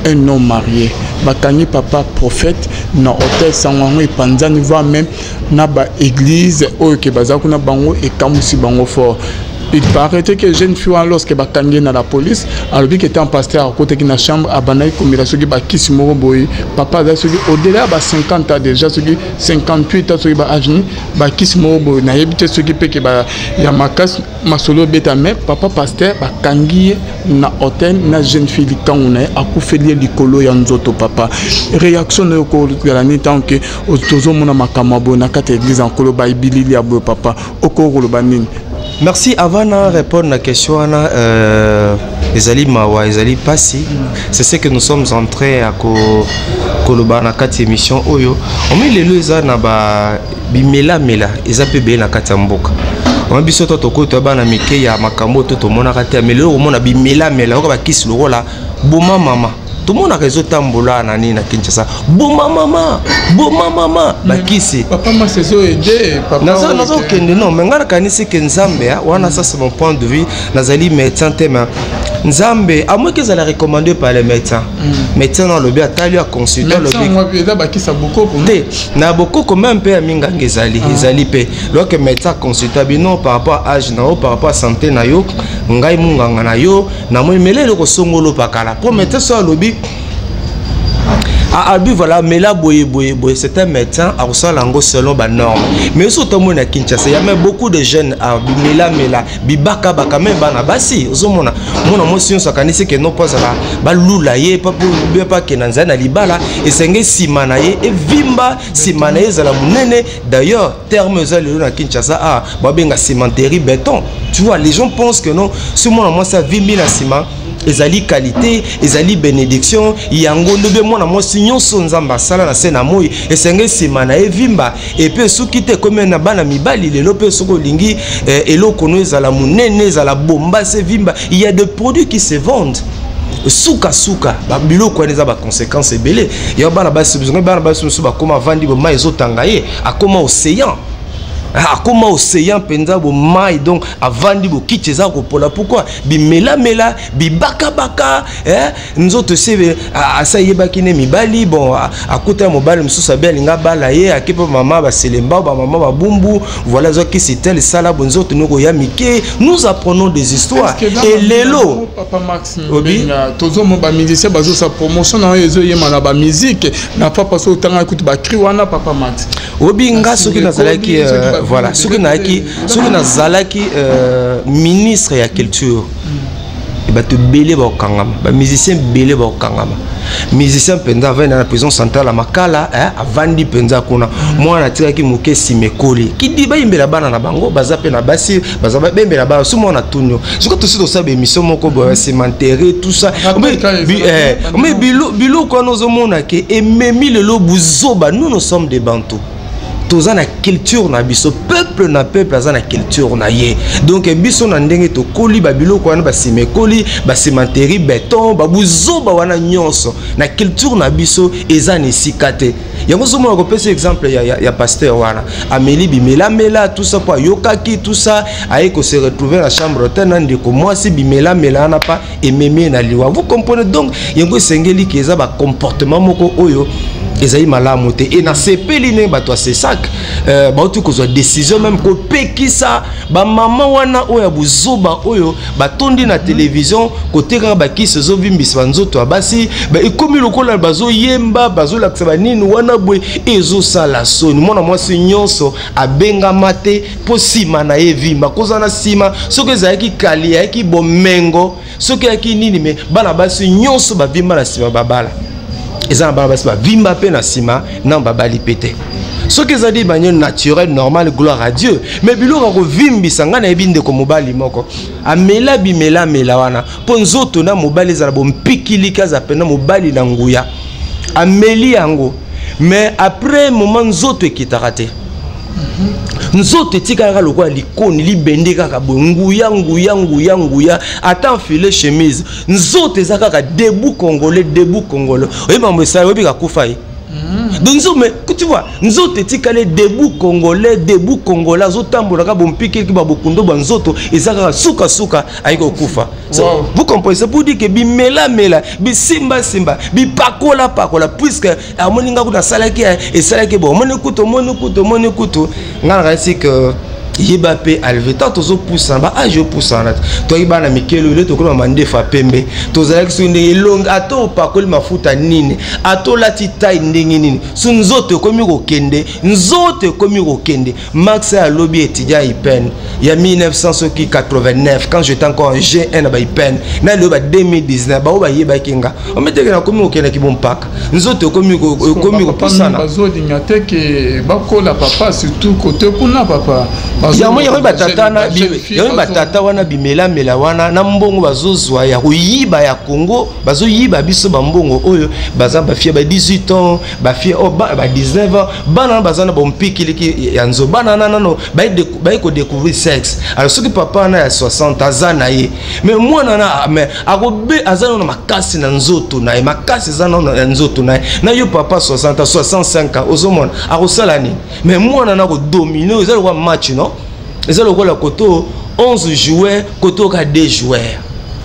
un homme marié. Bakangi papa prophète na hôtel, sango yango epanzani, voire même na baéglise oyo ke baza kuna, bango ekamwisi bango fort. Il paraît que jeune fille wana, lorsque bakangi ye na la police, alobi ke un pasteur akotaki na chambre, abandaki komela soki bakisi moko boye. Papa aza soki au-delà ya ba 50 ans déjà, soki 58 ans, soki baâge nini, bakisi moko boye, nayebi te soki peke ya makasi, masolo obeta. Mais papa pasteur, bakangi ye na hôtel na jeune fille likangu na ye, akufeli ye likolo ya nzoto. Papa, réaction na yo kozala nini tant ke tozomona makambo ya boye na kati ya église ya Nkolo, baibilili ya boye? Papa, okoki koloba nini? Merci. Avant na répondre na question wana, ezali mawa, ezali pasi. C'est ce que nous sommes en train ya koloba na kati ya émission oyo. Omi lelo eza na ba bimelamela, eza mpe ebele na kati ya mboka. Omi biso to tokoki toya bana mike ya makambo oyo to tomonaka te, mais lelo komona bimelamela, oyoka bakisi lokola boma mama, tomonaka ezotambola na nini na Kinshasa, boma mama, boma mama, bakisi. Papa Max, ezoaider papa. Nazokende. Non, mais ngai nakanisi ke Nzambe wana, ça c'est mon point de vue, nazali médecin te, mais Nzambe amoki ezala recommandé par les médecins. Médecin na alobi, atali, aconsulte, alobi eza bakisa bokoko. Te, na bokoko même mpe ya minganga ezali. Ezali mpe loke médecin aconsulte bino par rapport à âge na yo, par rapport à santé na yo. Ngai munganga na yo, namoni mela eloko songolo pakala po médecin so alobi, alobi voilà, mela boye boye boye. C'est un médecin akosala yango selon banorme. Mais soki otomoni na Kinshasa, ya même beaucoup de jeunes bimelamela, bibakabaka, même bana basi. Ozomona mwana mwasi nyonso akanisi ke no, mpo azala balula ye mpe akende nzala na libala, esenge nsima na ye evimba, nsima na ye ezala monene. D'ailleurs, terme eza lelo na Kinshasa, babenga cimenterie béton. Tu vois, les gens pensent que non, si mwana mwasi avimbi na nsima, ezali qualité, ezali bénédiction. Yango nde mwana mwasi nyonso Nzambe asala na se na moi, esenge nsima na ye vimba. Et puis soki te, ekomi na bana mibali lelo mpe, soki olingi eloko no ezala monene, ezala bomba, se vimba, il y a des produits qui se vendent. Sukasuka biloko wana eza baconséquence ebele ya bana basi. Bana basi mosusu bakóma avandi bo, mai ezotanga ye, akóma océan, akóma océan mpenza bomai. Donc avandi, bokiti eza kopola. Pourquoi? Bimelamela, bibakabaka, nzoto esi asa ayebaki ne mibali. Bon, akuta mobali mosusu abe alinga abala ye, ake mpe mama baselemba, bamama babumbu, voilà, azwaki tel esala bo nzoto noko ya mike. Nous apprenons des histoires et lelo Papa Max, tozomona bamusicien bazosala promotion na oyo ezoyema na bamusike na papa. So otanga kutu bacri wana, papa Max. Obi nga soki nazalaki, voilà, soki nazalaki ministre ya culture, bato ebele bakokangama, bamusicien ebele bakokangama. Musicien mpenza avandi na prison centrale ya Makala, avandi mpenza kuna. Mwana atikaki moke, nsima ekoli kidi bayembela bana na bango, baza mpe na basi, baza bayembela bana. So mwana tuni yo, soki tosi tosala baémission moko boye, cimenterie, tout ça, mais biloko wana ozomona ke ememi lelo buzoba. Nous, nous sommes des Bantu, toza na culture na biso. Peuple na peuple aza na culture na ye. Donc biso na ndenge tokoli, babiloko wana, basima ekoli, bacimenterie béton, babuzoba wana nyonso na culture na biso eza na esika te. Yango ozomona, kopesa exemple ya pasteur wana, ameli bimelamela, tout ça, mpo ayokaki tout ça, aye kose retrouver na chambre te na ndeko mwasi, bimelamela wana pa ememi ye na liwa. Vous comprenez? Donc yango esengeli ke eza bacomportement moko oyo ezali malamu te. E nasepeli ndenge bato ya CSAC bauti kozwa décision, même kopekisa bamama wana oyo ya buzoba oyo batondi na télévision kotekaka bakisi ezovimbisa banzoto ya basi. Ekomi lokola bazoyemba, bazolakisa banini wana boye, ezosala soni. Mwana mwasi nyonso abengama te mpo nsima na ye vimba. Kozala na nsima, soki ezalaki kali, eyaki bomengo, soki eyaki nini, me bana basi nyonso bavimba na nsima babala. Eza na bana basi bavimba mpe na nsima na babali mpe te. Soki ezali manière naturelle, normale, gloire à Dieu. Mais biloko ya kovimbisa, ngai nayebi ndeko mobali moko amela bimelamela wana mpo nzoto na mobali ezala bompikiliki, aza mpena mobali na nguya. Ameli yango, mais après moment nzoto ekitaka te, nzoto etikalaka lokola likoni libende kaka boye, nguya, nguya, nguya, nguya. Ata enfile chemise, nzoto eza kaka debout congolais, debout congolais. Oyebi mambo esala, oyebi kakufa ye. Donc nzoto, mais tu vois, nzoto etikali debout congolais, debout congolais, azotambola kaka bompikiliki, babokundo ba nzoto eza kaka, sukasuka ayiki kokufa. So, vous comprenez? C'est pour dire que bimelamela, bisimbasimba, bipakolapakola, puisque amoni nga kutu asalaki, esalaki bo, omoni kutu, omoni kutu, omoni kutu. Nga nakanisi ke yeba mpe alve ntango tozopusana, baage opusana te. Toyaki bana mikelo, ele tokoli mandefa pembe, tozalaki soki ndenge elongi, ata opakoli mafuta nini, ata olati tai ndenge nini, so nzoto ekomi kokende, nzoto ekomi kokende. Max alobi étudiant IPN ya 1989, quand j'étais encore en G1 na baIPN, na lelo ba 2019, bao bayebaki nga, ometeke nakomi kokendaki bompaka, nzoto ekomi kopusana. Bazolinga te ke bakola, papa, surtout kote kuna, papa. Yango batata wana bimelamela wana na mbongo bazozwa ya koyiba ya Congo, bazoyiba biso bambongo oyo. Baza bafille ba 18 ans, bafille oyo ba 19 ans, bana wana baza na bompikiliki ya nzo, bana wana nano baye kodécouvrir sexe. Alors soki papa wana ya 60 aza na ye, mais mwana na mais akobe aza nano makasi na nzoto na ye, makasi eza nano na nzoto na ye. Na yo papa 60 ans, 65 ans, ozomona akosala nini? Mais mwana na kodomine, eza lokola match, non? Eza lokola koto 11 joueurs, koto ka 2 joueurs.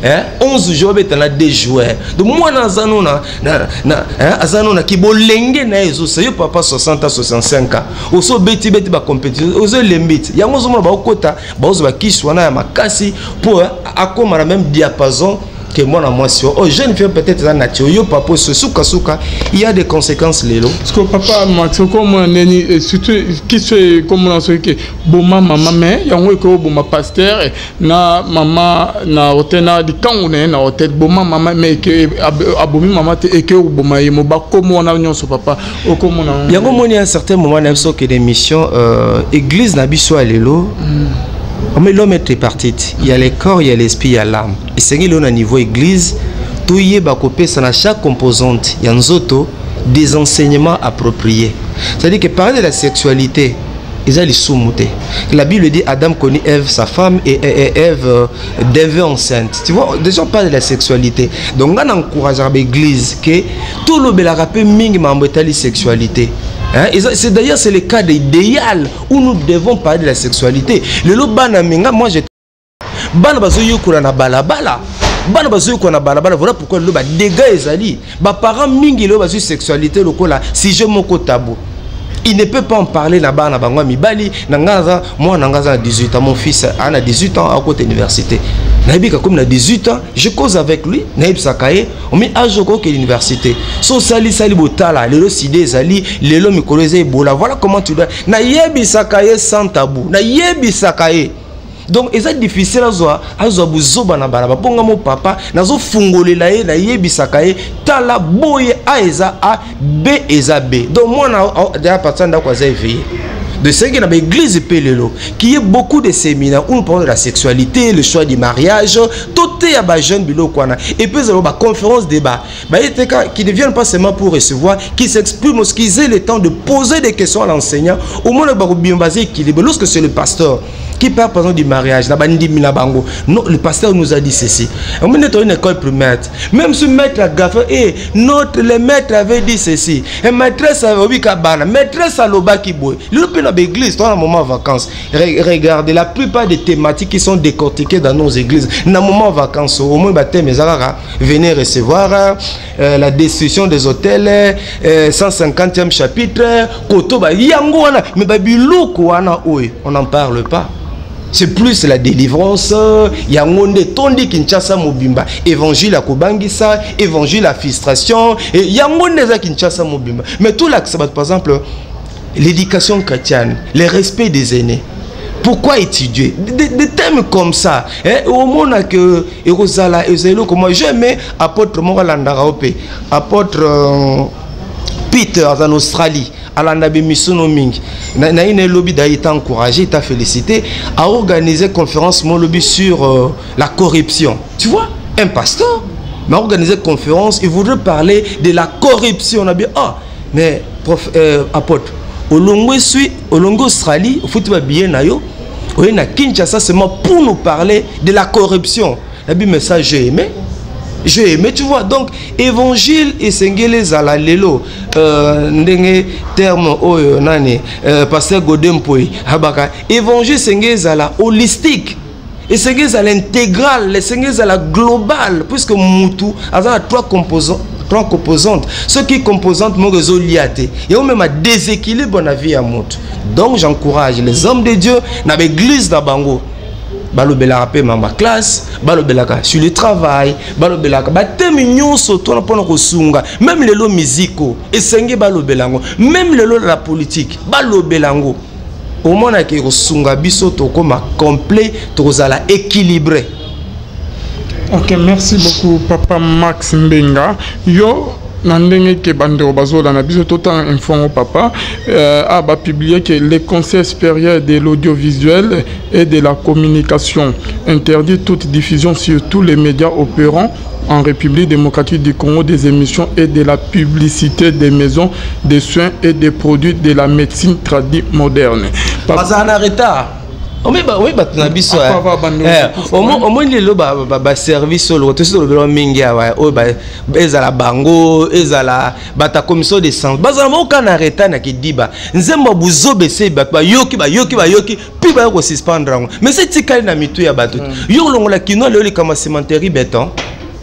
Hein? 11 joueurs beta na 2 joueurs. Donc mwana aza no na, na, na hein? Aza no na kibolenge na ye ezosa yo papa 60 ans 65 ans oso beti beti ba compétition ozo lembi ti yango ozomona baokota baozwa bakisi wana ya makasi mpo akóma na même diapason que mwana mwasi oyo oh, jeune fille peut-être eza nature yo papa oso sukasuka il y a des conséquences lelo. Parce que papa Max okomona ndeni surtout kiso ekomona soki ke boma mama mais yango ekoki oboma pasteur na mama na hotel na likangu na ye na hotel boma mama mais eke abomi mama te eke oboma ye mo bakomo wana nyonso papa okomona yango moni à un certain moment na biso okende mission église na biso ya lelo. Mais l'homme est tripartite, il y a le corps, il y a l'esprit, il y a l'âme. Esengi lelo na niveau église toyeba kopesa na chaque composante ya nzoto des enseignements appropriés. C'est-à-dire que parler de la sexualité eza lisumu te. La Bible dit Adam connut Ève sa femme et Ève devint enceinte. Tu vois, déjà on parle de la sexualité. Donc nga na encourageaka baéglise ke tolobelaka mpe mingi mambo etali sexualité. Hein? Et c'est d'ailleurs c'est le cadre idéal où nous devons parler de la sexualité. Lelo bana minga moi je bana bazoyekola na balabala, bana bazoyekola na balabala. Voilà pourquoi lelo badégâts ezali. Baparent mingi lelo bazwi sexualité lokola sujet moko tabou. Il ne peut pas en parler na bana bango ya mibali. Na nga aza mwana nga aza na 18 ans, mon fils a na 18 ans, akota université. Nayebi ka komi na 18 ans, je cause avec lui, nayebisaka ye omi âge okoke l'université so osalisali botala lelo sida ezali lelo mikolo eza ebola, voilà comment tu dois. Nayebisaka ye sans tabou, nayebisaka ye. Donc eza difficile azwa buzoba na balaba mpo nga mo papa nazofungolela ye, nayebisaka ye tala boye, A eza A, B eza B. Donc mwana à partir ndako aza éveillé. De ce qui dans l'église mpe lelo qu'il y ait beaucoup de séminaires où nous parlons de la sexualité, le choix du mariage, tout est ya bajeune biloko wana. Et puis ezala baconférence débat bayeteka qui ne viennent pas seulement pour recevoir, qui s'expriment, qu'ils aient le temps de poser des questions à l'enseignant. Au moins bakobima baza équilibre. Lorsque c'est le pasteur qui parle par exemple du mariage, na bandimi na bango, non, le pasteur nous a dit ceci. On est dans une école primaire, même ce maître a gaffé et notre le maître avait dit ceci et maîtresse avait dit kabana maîtresse alobaki boye. Lelo mpe na baéglise toza na moment vacances. Regardez la plupart des thématiques qui sont décortiquées dans nos églises na moment vacances. Au moins bathème eza kaka venez recevoir la destruction des autels, 150e chapitre koto ba yango wana. Mais babiloko wana oyo on n'en parle pas, c'est plus la délivrance. Yango nde tondi Kinshasa mobimba, évangile ya kobangisa, évangile ya frustration et yango nde eza Kinshasa mobimba. Mais tout l'axe, par exemple l'éducation chrétienne, le respect des aînés, pourquoi étudier des thèmes comme ça, hein? Omona que ekozala ezali eloko. Moi j'aime apôtre moko alandaka o mpe apôtre Peter aza na Australie, alanda bemisono mingi na ye na elobi da ete encouragé ete félicité a organisé conférence mo lobi sur la corruption. Tu vois, un pasteur mais a organisé conférence, il voudrait parler de la corruption. On a bien ah mais prof, apôtre olongwe sui olongwe Australie, ofuti babillet na yo oye na Kinshasa seulement pour nous parler de la corruption. Nabi message j'ai aimé, j'ai aimé. Tu vois, donc évangile esengeli ezala lelo ndenge terme oyo nani pasteur Godé Mpoyi abaka, évangile esengeli ezala holistique, esengeli ezala intégral, esengeli ezala global, puisque mutu aza na trois composants, trois composantes. Soki composante moko ezolia te, yango même déséquilibre na vie ya motu. Donc j'encourage les hommes de Dieu na baéglise na bango balobelaka mpe mama classe, balobelaka sur le travail, balobelaka bathème nyonso tona mpona kosunga. Même lelo miziko esenge balobela yango, même lelo la politique balobela yango. Omonaki ekosunga biso tokóma complet, tokozala équilibré. Ok, merci beaucoup papa Max Mbenga. Yo na ndenge ke bandeko bazolanda biso totanga info yango papa a bapublié que le Conseil supérieur de l'audiovisuel et de la communication interdit toute diffusion sur tous les médias opérant en République démocratique du Congo des émissions et de la publicité des maisons de soins et des produits de la médecine tradie moderne. Bazala na retard. Omi bato na biso, omoni lelo baservice oyo tosi tolobela mingi awa, oyo ezala bango, ezala bato ya commission de censure, bazala moko kaka na retard na kidiba. Nzembo ya buzoba ese bato bayoki, bayoki, bayoki, mpi baya kosuspendre yango, mais se etikali na mitu ya bato. Yo olongola kinois lelo, likambo ya cimenterie béton,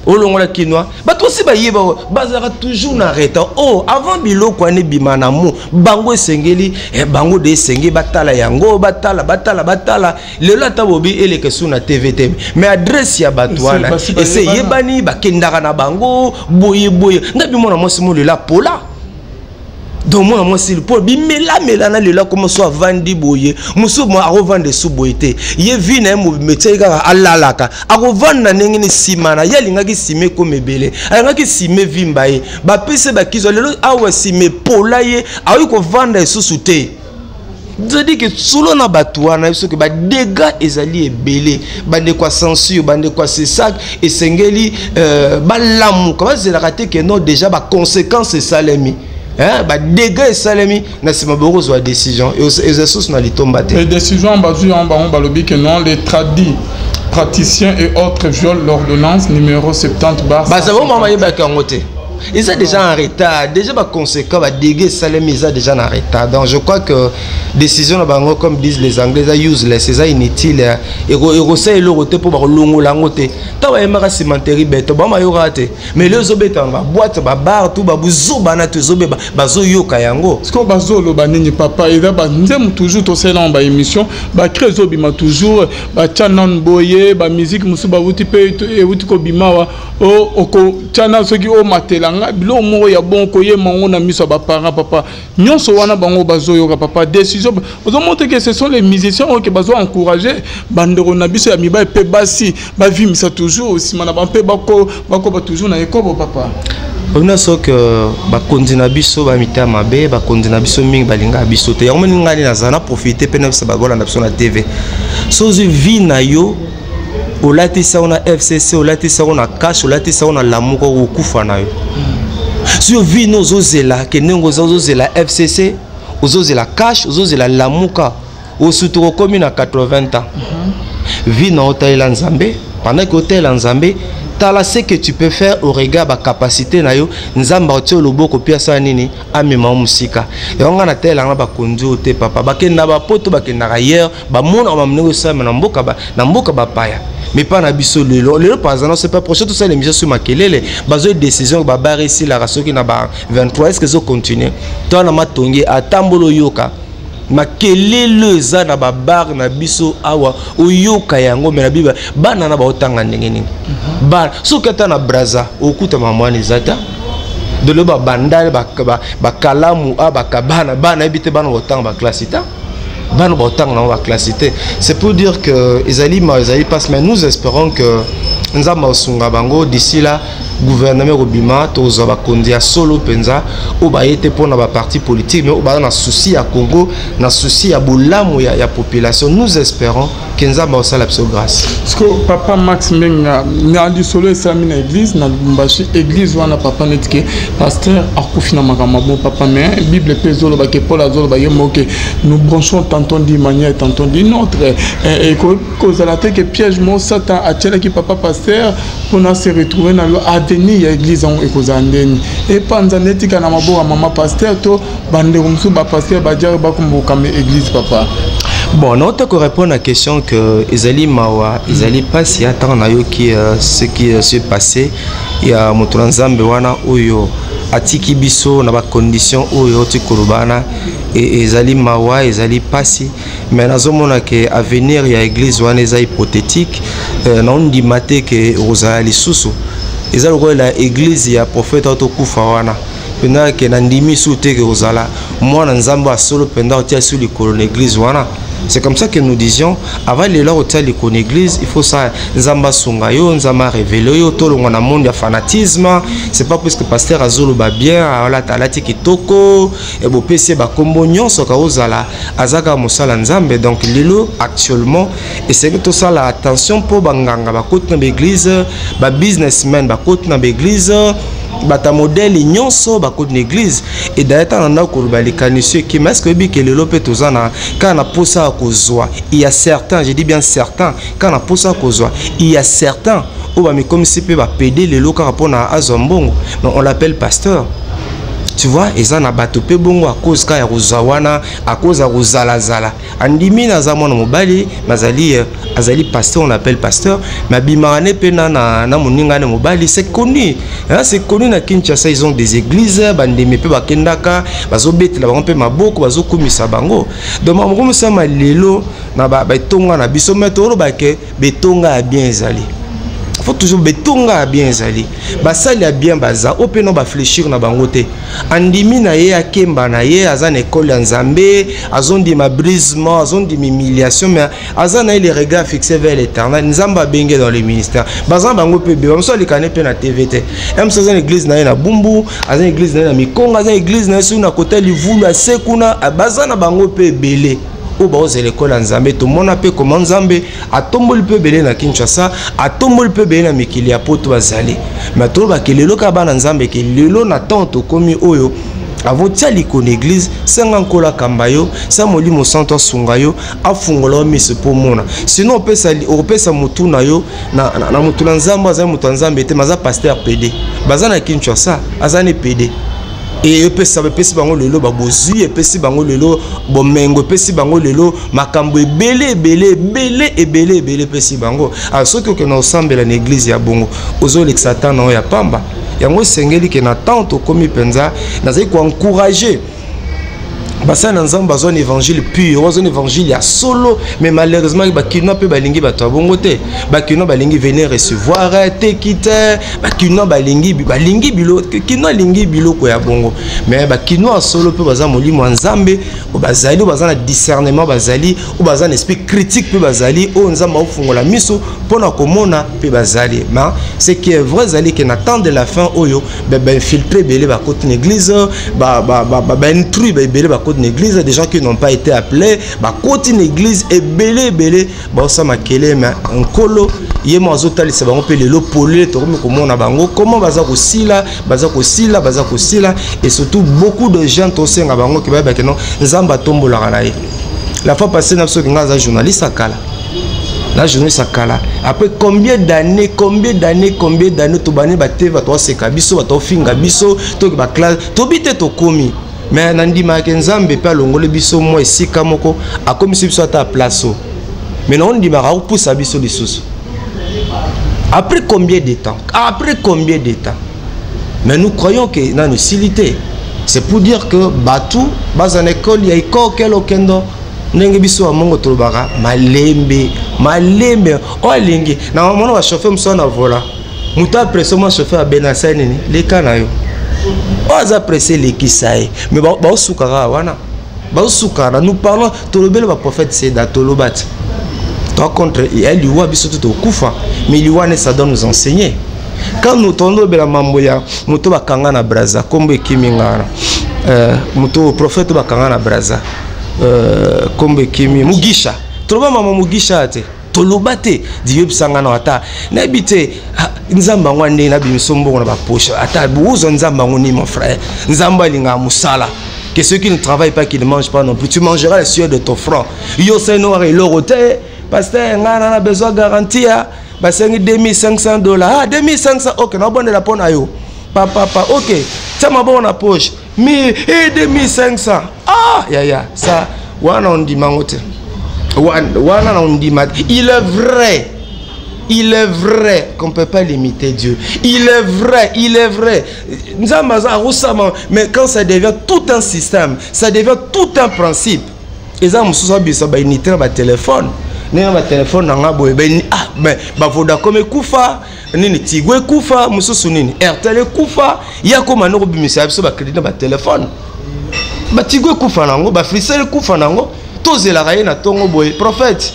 olongola kinois, bato osi bayeba, bazalaka toujours na retard. Oh, avant biloko wana ebima na mo bango, esengeli bango de esengeli batala yango, batala, batala, batala. Lelo ata bobi eleka su na TV te, mais adresse ya bato wana ese eyebani, bakendaka na bango boye boye. Nga bi mwana mwasi mo lelo apola. Donc mwana mwasi mpo bimelamela na lelo akoma so avandi boye, mosusu akovanda esu boye te. Ye vi na ye mobimba etiaki kaka alalaka, akovanda ndenge ni nsima na ye alingaki nsima ekoma ebele, alingaki nsima evimba ye, bapesi bakizwa. Lelo awa nsima epola, ye akoki kovanda lisusu te. C'est-à-dire que solo na bato wana, soki badégâts ezali ebele, bandeko ya censure, bandeko ya CSAC, esengeli balamuka, bazelaka te ke non, déjà baconséquence esalemi, badégâts esalemi, na nsima bokozwa décision eza susu na litomba te. Décision bazwi yango, bango balobi que non, les tradis praticiens et autres violent l'ordonnance numéro 70 bar. Baza bomama bayebaki yango te. Eza déjà en retard, déjà baconséquent, badégâts esalemi, eza déjà na retard. Donc je crois que décision na bango, comme disent les Anglais, eza useless, eza inutile, ekosala eloko te, mpo bakolongola yango te. Ntango bayembaka cimenterie beto, bamayokaka te, mais lelo ezobeta na baboîte, babar, tu babuzoba na to ezobeba, bazoyoka yango. Sikoyo bazoloba nini, papa? Eza banzembo toujours, tosala yango baémission, bacri ezobima toujours, batya nanu boye, bamusique mosusu bawuti mpe ewuti kobima awa, okotya na soki omatela nga biloko moko ya bon, koyema yango na miso ya baparent. Papa, nyonso wana bango bazoyoka. Papa, décision ozomona ke ce sont les musiciens oyo ke bazo encourager bandeko na biso ya mibali mpe basi bavimisa toujours nsima na bango mpe bakoba toujours na ekobo, papa. Obina soki bakonzi na biso bamitema mabe, bakonzi na biso mingi balingaka biso te. Yango moni ngai naza na profite mpe na biso bakolanda biso na TV. So ozwi vie na yo, olatisi yango na FCC, olatisi yango na CACH, olatisi yango na Lamuka, okokufa na yo. So yo vie no ozozela ke ndenge oza, ozozela FCC, ozozela CACH, ozozela Lamuka, osutuka okomi na 80 ans. Vie na otalela Nzambe. Pendant que otalela Nzambe, tala ce que tu peux faire au regard bacapacité na yo. Nzambe atie loboko mpe asala nini, amema yo mosika. Yango ngai natelanga bakonzi oyo te, papa. Bakenda bapoto, bakendaka ailleurs, bamonaka bamndenge osalema na mboka bapaya, mais mpa na biso lelo lelo, par exemple, c'est pas prochain, tosala émission sur makelele. Bazwi décision, babar esilaka soki na ba 23, est ce que ezocontinue to wana matongi atambola? Oyoka makelele eza na babar na biso awa, oyoka yango. Me na biba bana na baotanga ndenge nini? Bana soki ata na Braza okuta mama wana eza ta dolo babandale, bakalamu a bakabana, bana yebi te, bana baotanga baklasi ta, bana baotanga nango baklasi te. C'est pour dire que ezali ma ezali passe, mais nous espérons que Nzambe akosunga bango. D'ici là, gouvernement ekobima, tozwa bakonzi ya solo mpenza oyo baye te mpona baparti politique, mais oyo baza na souci ya Congo, na souci ya bolamu ya population. Nous espérons ke Nzambe akosala biso grâce. Parce que papa Max Mbenga, na lisolo esalami na église na Lubumbashi, église wana, papa, neti ke pasteur akufi na makambo bon, papa. Mais Bible mpe ezoloba ke Paul azoloba ye moko ke nous bronchons tantôt d'une manière, tantôt d'une autre. Kozala te ke piège mo Satan atielaki papa pasteur mpona se retrouver na avenir ya église yango ekozala ndeni, epanza netika na maboko ya mama pasteur to bandeko mosusu bapasteur badiare bakombokama église, papa? Bon, nauta korépondre na question que ezali mawa, ezali mpasi ya ntango nayoki ce qui s'est passé ya moto na Nzambe wana oyo atiki biso na bacondition oyo oti koloba wana. Ezali mawa, ezali mpasi, mais nazomona ke avenir ya église wana eza hypothétique. Naondima te ke ekozala lisusu. Eza lokola église ya prophète oyo tokufa wana mpenza, ke nandimi su te ke kozala mwana Nzambe asolo mpenza otia su likolo na église wana. C'est comme ça que nous disions avant, lelo otia likolo na église, il faut ça Nzambe asunga yo, Nzambe arévéler yo, tolongwa na monde ya fanatisme. C'est pas puisque pasteur azoloba bien, alata, alati kitoko, bopesi ye bakombo nyonso, kaozala aza kaka mosala Nzambe. Donc lelo actuellement esengi tosala attention, mpo banganga bakoti na baéglise, babusinessman bakoti na baéglise. Bato ya modèle nyonso bakoti na église. Et d'ailleurs, ntango na ndako koloba likanisi ekima, est ce que oyebi ke lelo mpe toza na kaka na posa ya kozwa? Il y a certains, je dis bien certains, kaka na posa ya kozwa. Il y a certains oyo bamikomisi mpe bapede lelo kaka mpona azwa mbongo, mais on l'appelle pasteur. Tu vois, eza na bato mpe bongo, à cause kaka ya kozwa wana, à cause ya kozalazala, andimi naza mwana mobali, mais azali pasteur, on appelle pasteur, mais abimaka ne mpe na moninga ne mobali. C'est connu, hein, c'est connu na Kinshasa. Ils ont des églises, bandimi mpe bakendaka, bazobetela bango mpe maboko, bazokumisa bango. Donc mamokomosama lelo na baetonga na biso, mais toloba ke betonga ya bien ezali, faut toujours betonga ya bien ezali, basali ya bien baza oyo mpe no bafléchir na bango te. Andimi na ye, akemba na ye, aza na ekole ya Nzambe, azondima brisement, azondima humiliation, mais aza na ye le regard fixé vers l'Éternel. Nzambe abenge dans le ministère, baza na bango mpe be bamosu alekane mpe na TV te. Ye mosu aza na église na ye na Bumbu, aza na église na ye na Mikonga, aza na église na ye soki na kota Livulu ase kuna. Baza na bango mpe ebele oyo baozela ekole ya Nzambe. Tomona mpe koma Nzambe atomboli mpe ebele na Kinshasa, atomboli mpe ebele na mikili ya Poto bazali. Mais tolobake lelo kaka bana Nzambe ke lelo na ntango tokomi oyo, avotia likolo église, senga Nkolo akamba yo, sa Molimo Santo asunga yo, afungola yo miso mpo omona. Sinon okopesa motu na yo na motu na Nzambe. Azali moto ya Nzambe te, mais aza pasteur pd. Baza na Kinshasa, aza ne pd e epesa, epesi bango lelo babozwi, epesi bango lelo bomengo, epesi bango lelo makambo ebele ebele ebele ebele ebele epesi bango. Alors soki okende kosambela na église ya bongo, ozolekisa temps na oyo ya pamba. Yango esengeli ke na temps tokomi mpenza, nazali koencourager basali na Nzambe bazwa na évangile pur, bazwa na évangile ya solo. Mais malheureusement, bakinois mpe balingi bato ya bongo te. Bakinois balingi venir recevoir teki te. Bakinois balingi biloko, kinois alingi biloko ya bongo. Mais bakinois ya solo mpe baza molimo ya Nzambe oyo bazali, oyo baza na discernement bazali, oyo baza na esprit critique mpe bazali, oyo Nzambe aofungola miso mpona komona mpe bazali. Mais ce qui est vrai ezali ke na temps de la fin oyo, bainfiltré ebele bakoti na église, baintrus ebele bakoti na église, des gens qui n'ont pas été appelés bakoti na église ebele ebele, baosala makele. Mais Nkolo ye mo azotalisa bango mpe lelo polele. Tokomi komona bango comment baza kosila, baza kosila, baza kosila. Et surtout beaucoup de gens, tosenga bango ke bayebake non, Nzambe atombolaka na ye. La fois passée na biso, nga aza journaliste akala, na journaliste akala, après combien d'années, combien d'années, combien d'années, tobani bate, bato baseka biso, bato bafinga biso, toki baclasse tobi te, tokomi. Mais nandimaka Nzambe mpe alongoli biso mwa esika moko, akomisi biso ata place o. Mais naondimaka akopusa biso lisusu après combien de temps, après combien de temps. Mais nous croyons que nano esili te. C'est pour dire que bato baza na ekole ya ekokele okendo ndenge biso ya mongo tolobaka malembe malembe. Oyo alingi na mona bachauffeur mosusu na vola, moto apresse mwa chauffeur abena, asali nini, leka na yo. Oyo aza presse, elekisa ye. Mais baosukaka wana, baosukaka. Nous parlons, tolobeli baprophète seda, toloba ti toa contre ya liwa. Biso to tokufa, mais liwa ne, ça doit nous enseigner. Quand nous tondobela mambo ya moto bakanga na Braza, kombo ekimi ngana, moto prophète bakanga na Braza, kombo ekimi, Mugisha. Toloba mama Mugisha te, toloba te. Diyebisanga na ata nayebi te Nzambe yango ndenge nabimiso mbongo na bapoche, ata ozwa Nzambe yango ni. Mon frère, Nzambe alingaka mosala, que ceux qui ne travaillent pas, qui ne mangent pas non plus. Tu mangeras la sueur de ton front. Yo seno eloko te. Pasteur, ngai na besoin garantie ya basengi 2500 $. Ah, 2500, ok, naobondela mpo na yo papapa. Ok, tia maboko na poche mi e 2500. Ah yaya, sa wana ondimango te, wana na ondima. Il est vrai, il est vrai qu'on ne peut pas limiter Dieu. Il est vrai, il est vrai. Nzambe aza akosama, mais quand ça devient tout un système, ça devient tout un principe. Eza mosusu abisa baunité na batelefone, ndenge batelefone na nga boye, ah, mais bavodacom ekufa nini, Tigo ekufa mosusu nini, Airtel ekufa, ya koma nde kobimisa biso bacrédit na batelefone. Batigo ekufa nango, bafrisel ekufa nango. Tozelaka ye na ntongo boye, prophète,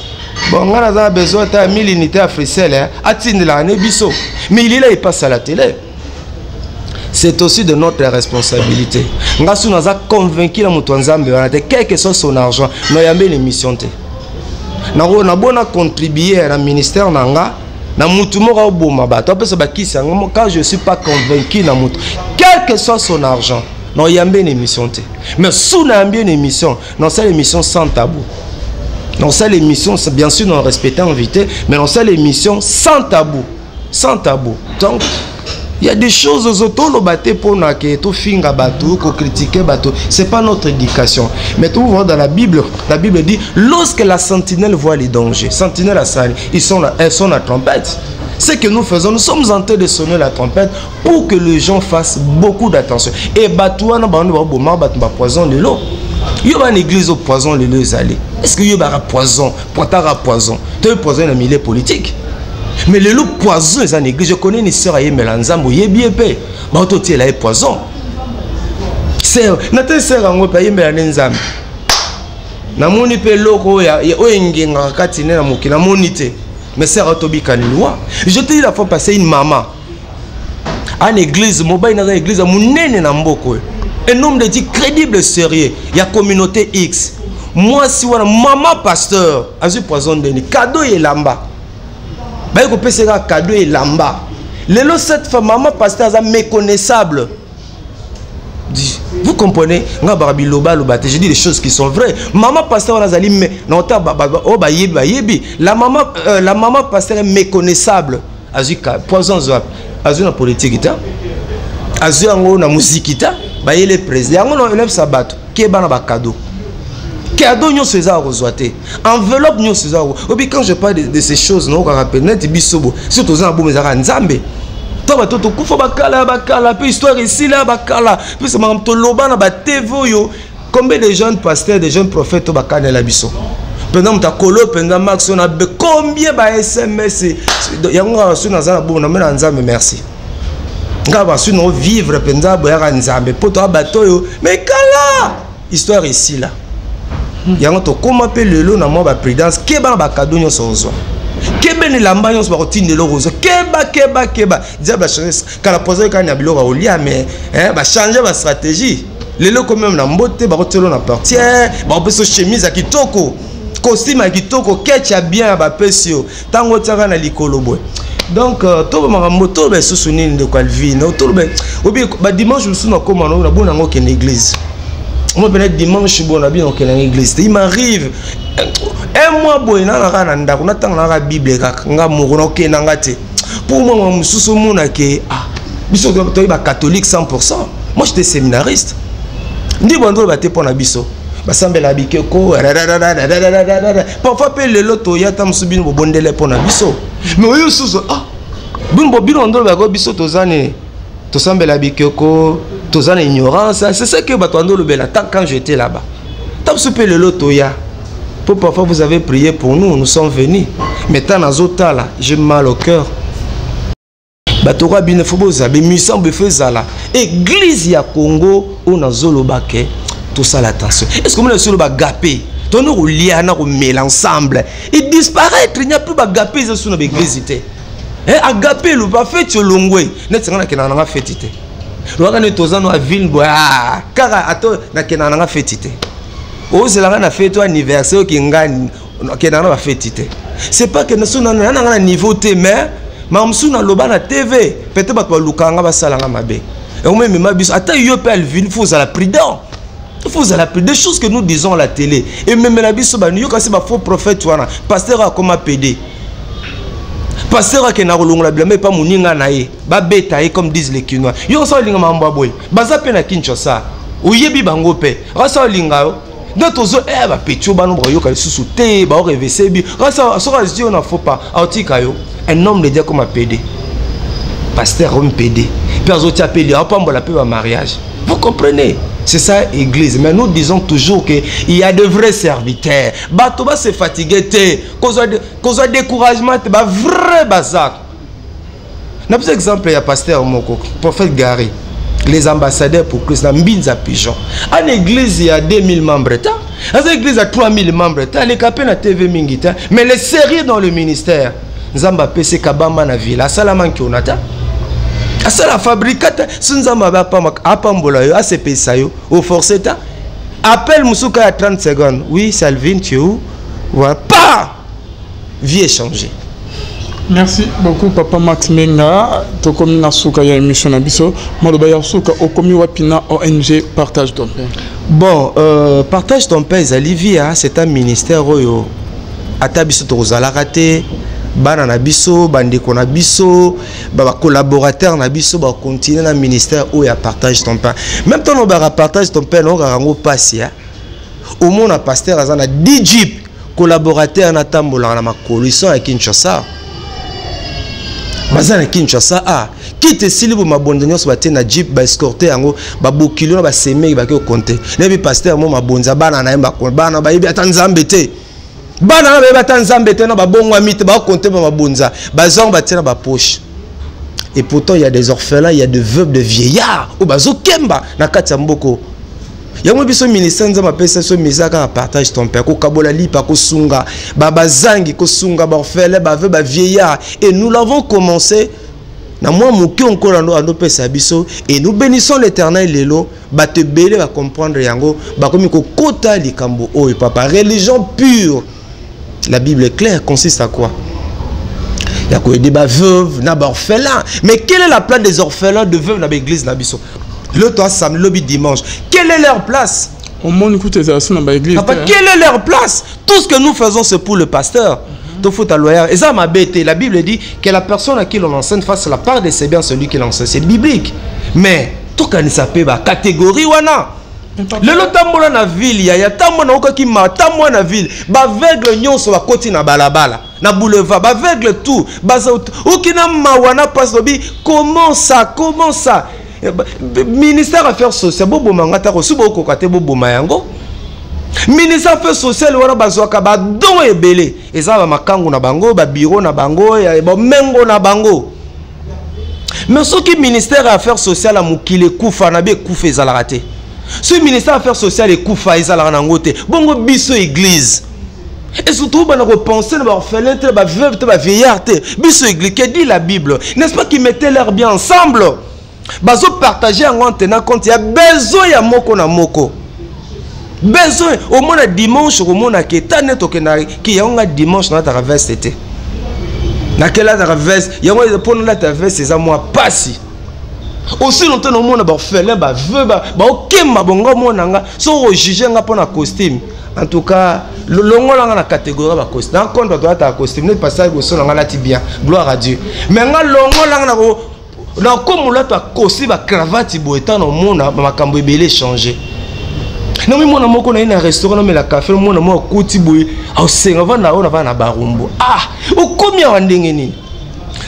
bon, ngai naza na besoin ata ya 1000 unité ya Africell, atindelaka ne biso. Mais il est là, il passe à la télé. C'est aussi de notre responsabilité. Nga su naza convaincu na moto ya Nzambe wana te, quel que soit son argent, noyambe l'émission te. Nabona contribuer na ministère na nga. Na mutu moko aboma bato, apesa bakisi yango. Quand je suis pas convaincu na mutu, quel que soit son argent, na oyambi une émission te. Mais su nayambi une émission, nasala émission sans tabou. Nasala émission, bien sûr, na respectant invité, mais nasala émission sans tabou, sans tabou. Donc il y a des choses ozo toloba te mpona ke tofinga bato, kocritiquer bato, c'est pas notre éducation. Mais tout voir dans la Bible, la Bible dit: lorsque la sentinelle voit les dangers, sentinelle asali, ils sont là, elles sont la trompette. Ce que nous faisons, nous sommes en train de sonner la trompette pour que les gens fassent beaucoup d'attention. Et bato wana bango baboma bato, bapoison lelo. Yo bana église au poison lelo ezali. Est ce que yo baka poison pointaka poison to poison na milieu politique? Mais lelo poison eza na église. Je connais une sœur ayembela Nzambe, oyebi ye mpe, baototiela ye poison. Sœur na te, sœur yango mpe ayembela nde Nzambe. Namoni mpe eloko oyo engengaka kati nde na mokili, namoni te. Mais sœur atobika loi. Je te dis, la fois passée, une maman en église, mobali naza église ya monene na mboka oyo, un homme de Dieu crédible, sérieux, ya communauté X. Mwasi wana, mama pasteur, azwi poison. Ndeni cadeau elamba baye kopesa kaka cadeau elamba. Lelo cette femme, mama pasteur, aza méconnaissable. Vous comprenez? Nga baka biloba loba te, je dis des choses qui sont vraies. Mama pasteur wana azali me na ota oyo bayebi, bayebi la maman pasteur est méconnaissable. Azwi poison azwi, azwi na politique te, azwi yango na muziki te, bayele président yango. Elebisa bato ke bana bacadeau, cadeau nyonso eza ya kozwa te, enveloppe nyonso eza obi. Quand je parle de ces choses, naokaka mpe neti biso bo soki toza na bomo, ezalaka Nzambe to bato tokufa bakala ya bakala mpe histoire esila ya bakala mpe makambo toloba na baTV oyo. Combien de jeunes pasteurs, de jeunes prophètes oyo bakanela biso mpenza, moto akolo mpenza max oyo na combien ba SMS yango kaka. Soki naza na bomo, namena Nzambe merci. Nga basu na vivre mpenza boyaka Nzambe mpo toya bato oyo. Mais kala histoire esila yango, tokóma mpe lelo na mwa baprudence. Keba na bacadeau nyonso ozwa, kebe na elamba nyonso bakotindela okozwa. Keba, keba, keba. Diable achange. Kala poison kaka na biloko ya kolia, mais bachange bastratégie. Lelo ko même na mbote bakotiela na portière, bakopesa chemise ya kitoko, costume ya kitoko, ketch ya bien ya bapesi yo ntango otiaka na likolo boye. Donc toba makambo, toloba lisusu nini, ndeko Alvine? Toloba obi badimanche mosusu nakóma nabona yango okende église. Moi pene dimanche boye na bino okende na église te. Il m'arrive un mois boye nana kaka na ndako, natanga naka Bible kaka nga moko, nakokende nga te. Pour moi mosusu omonake, ah, biso toyebi bacatholique 100. Moi j'étais séminariste, ndi bando oloba te mpo na biso basambela bikeko. Parfois mpe lelo toya ta mosusu, bino bobondele mpo na biso, mais oyo susu, ah, bino bino ndolobako biso toza nini, tosambela bikeko, toza na ignorance. C'est ce que bato bandolobela tant quand j'étais là-bas. Ta mosusu mpe lelo toya po parfois vous avez prié pour nous, nous sommes venus. Mais tant nazotala, j'ai mal au cœur. Bato kwa bino fo bozala bemisambo, efo ezala église ya Congo oyo nazoloba ke tosala attention. Est ce que omona solo bagape tono kolia na komela ensemble et disparaître? Il n'y a plus bagape, eza so na baéglise te. Agape eloba feti olongwe neti nga nakendaka nanga feti te. Lwaka neti toza no avile boye kaka ato nakendaka nanga feti te. Ozelanga na feti o anniversaire oki ngani, nakendaka na bafeti te. C'est pas que naso nanga na niveau te, mais makambo mosusu naloba na TV, peut-être bato balukaka nga, basalanga mabe. Yango emema biso. Ata yo mpe Alvine, faut ozala prudent, il faut ozala prudent. Des choses que nous disons à la télé ememela biso banu. Yoka se bafaux prophète wana, pasteur akoma PD, pasteur akenda kolongola bilamba epa moninga na ye, babeta ye comme disent les Kinois. Yo osa olinga makambo ya boye, baza mpe na Kinshasa, oyebi bango mpe rasa olinga yo nde tozo bapeti oyo bano bakoyoka lisusu te, baorevese bi rasa. Soki azwi yo na faux pas, aotika yo. Un homme de Dieu comme PD, pasteur homme PD mpe azotia mpe aopambola mpe bamariage. Vous comprenez? C'est ça église. Mais nous disons toujours que il y a de vrais serviteurs. Bato ba se fatiguer te, kozwa découragement te, bavrai baza. Na biso exemple ya pasteur moko, prophète Gary, les ambassadeurs pour Christ na Mbinza Pigeon, ana église ya 2000 membres ta, aza église ya 3000 membres ta, aleka mpe na TV mingi ta, mais le sérieux dans le ministère. Nzambe apesi kabamba na ville, asalama nkiona ta, asala fabrika ta. So Nzambe abe apambola yo, asepelisa yo, oforce ta. Appel mosusu ya 30 secondes: oui Salvine, tu es où? Voilà, pas vie échangée. Merci beaucoup, papa Max Menga. Tokomi na suka ya émission na biso. Maloba ya suka, okomi wapi na ONG Partage ton pain? Bon, Partage ton pain ezali vie, hein, c'est un ministère oyo ata biso tokozalaka te, bana na biso, bandeko na biso, bacollaborateur na biso bacontinue na ministère oyo ya Partage ton pain. Même ntango baka Partage ton pain, naokaka yango mpasi, hein. Omona pasteur aza na 10 jeep, collaborateur natambolaka na makolo, ils sont ya Kinshasa, baza na Kinshasa. A kite esili bo mabonza nyonso batie na jeep, baescorte yango, babokili na basemeki, bake okonte. Nayebi pasteur mo mabonza, bana na ye, bana bayebi ata Nzambe te, bana na bayebi ata Nzambe te, na babongwami te, bakonte ba mabonza bazango batie na bapoche. Et pourtant, il y a des orphelins, il y a des veuves, de vieillards oyo bazokemba na kati ya mboko yango. Biso ministère Nzambe apesa biso misa kaka Partage ton pain, kokabola lipa, kosunga bazangi, kosunga baorphelin, baveuve, bavieillard. Et nous l'avons commencé na mwa moke nkolo ando andopesa biso, et nous bénissons l'Éternel. Lelo bato ebele bacomprendre yango, bakomi kokota likambo oyo. Papa, religion pure, la Bible est claire, consiste à quoi? Ya koaider baveuve na baorphelin. Mais quelle est la place des orphelins, de veuves na baéglise na biso? Le toi samedi, lobi dimanche, quelle est leur place? Omoni kuta ezala so na baéglise. Papa, quelle est leur place? Tout ce que nous faisons, c'est pour le pasteur. Tofuta loyer eza mabe te. La Bible dit que la personne à qui l'on enseigne fasse la part de ses biens celui qui l'enseigne. C'est biblique, mais tokanisa mpe bacatégorie wana. Lelo tambola na ville, yaya, tambola, okaki ma tambola na ville, baaveugle nyonso bakoti na balabala, na boulevard, baaveugle tout baza okina mawa na mpasi. Lobi, comment ça, comment ça? Ministère affaires sociales, boboma nga tako soki bokoka te, boboma yango. Ministère affaires sociales wana bazwaka badon ebele, eza bamakangu na bango, babiro na bango, bomengo na bango. Mais soki ministère ya affaires sociales ya mokili ekufa na bi ekufa, ezalaka te. Soki ministère affaires sociales ekufa, ezalaka nango te. Bongo biso église, et surtout bana kopense na baorphelin te, baveuve te, bavieillard te? Biso église, que dit la Bible? N'est-ce pas qu'ils mettaient leur bien ensemble, bazopartage yango en tenant compte ya besoin ya moko na moko? Besoin omona dimanche, okomona ke ta nde tokendaki yango. Nga dimanche nalataka veste te, nakelataka veste yango mpo nalata veste eza mwa pasi. Aussi longtemps naomona baorphelin, baveuve, baokemba bongo, omona nga soki ojuge nga mpo na costume, en tout cas longola nga na catégorie ya bacostume. Na compte bato balataka costume neti pasteur liboso na nga alati bien, gloire à Dieu, mais nga longola nga na nakomolata costume, bacravate boye. Ntango omona makambo ebele échange, nami mwana moko na ye na restaurant, namela kafe, mwana moko akuti boye, aosenga vanda oyo navanda na Barumbu. Ah, okomi awa ndenge nini?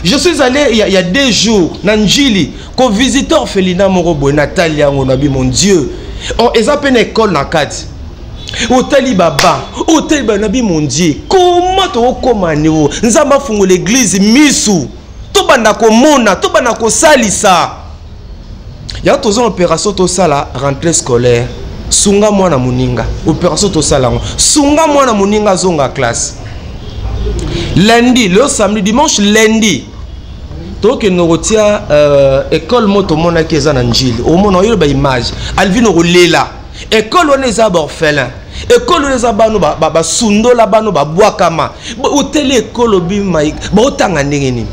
Je suis allé il y a 2 jours na Njili kovisite orphelinat moko boye. Natali yango, nabi: mon Dieu! Oh, eza mpe na école na kati. Otali baba, otali banabi: mon Dieu, comment tokokóma niveau? Nzambe afungola église misu, tobanda komona, tobanda kosalisa yango. Toza na opération, tosala rentrée scolaire, sunga mwana moninga. Opération tosala yango, sunga mwana moninga azonga classe. Lundi, le samedi, dimanche, lundi, tokende kotia école mo tomonaki eza na Njili. Omona oyo baimage, Alvin, okolela. École wana eza baorphelin, école wana eza bano basundola, bano babwakama. Oteli école, obima, baotanga ndenge nini?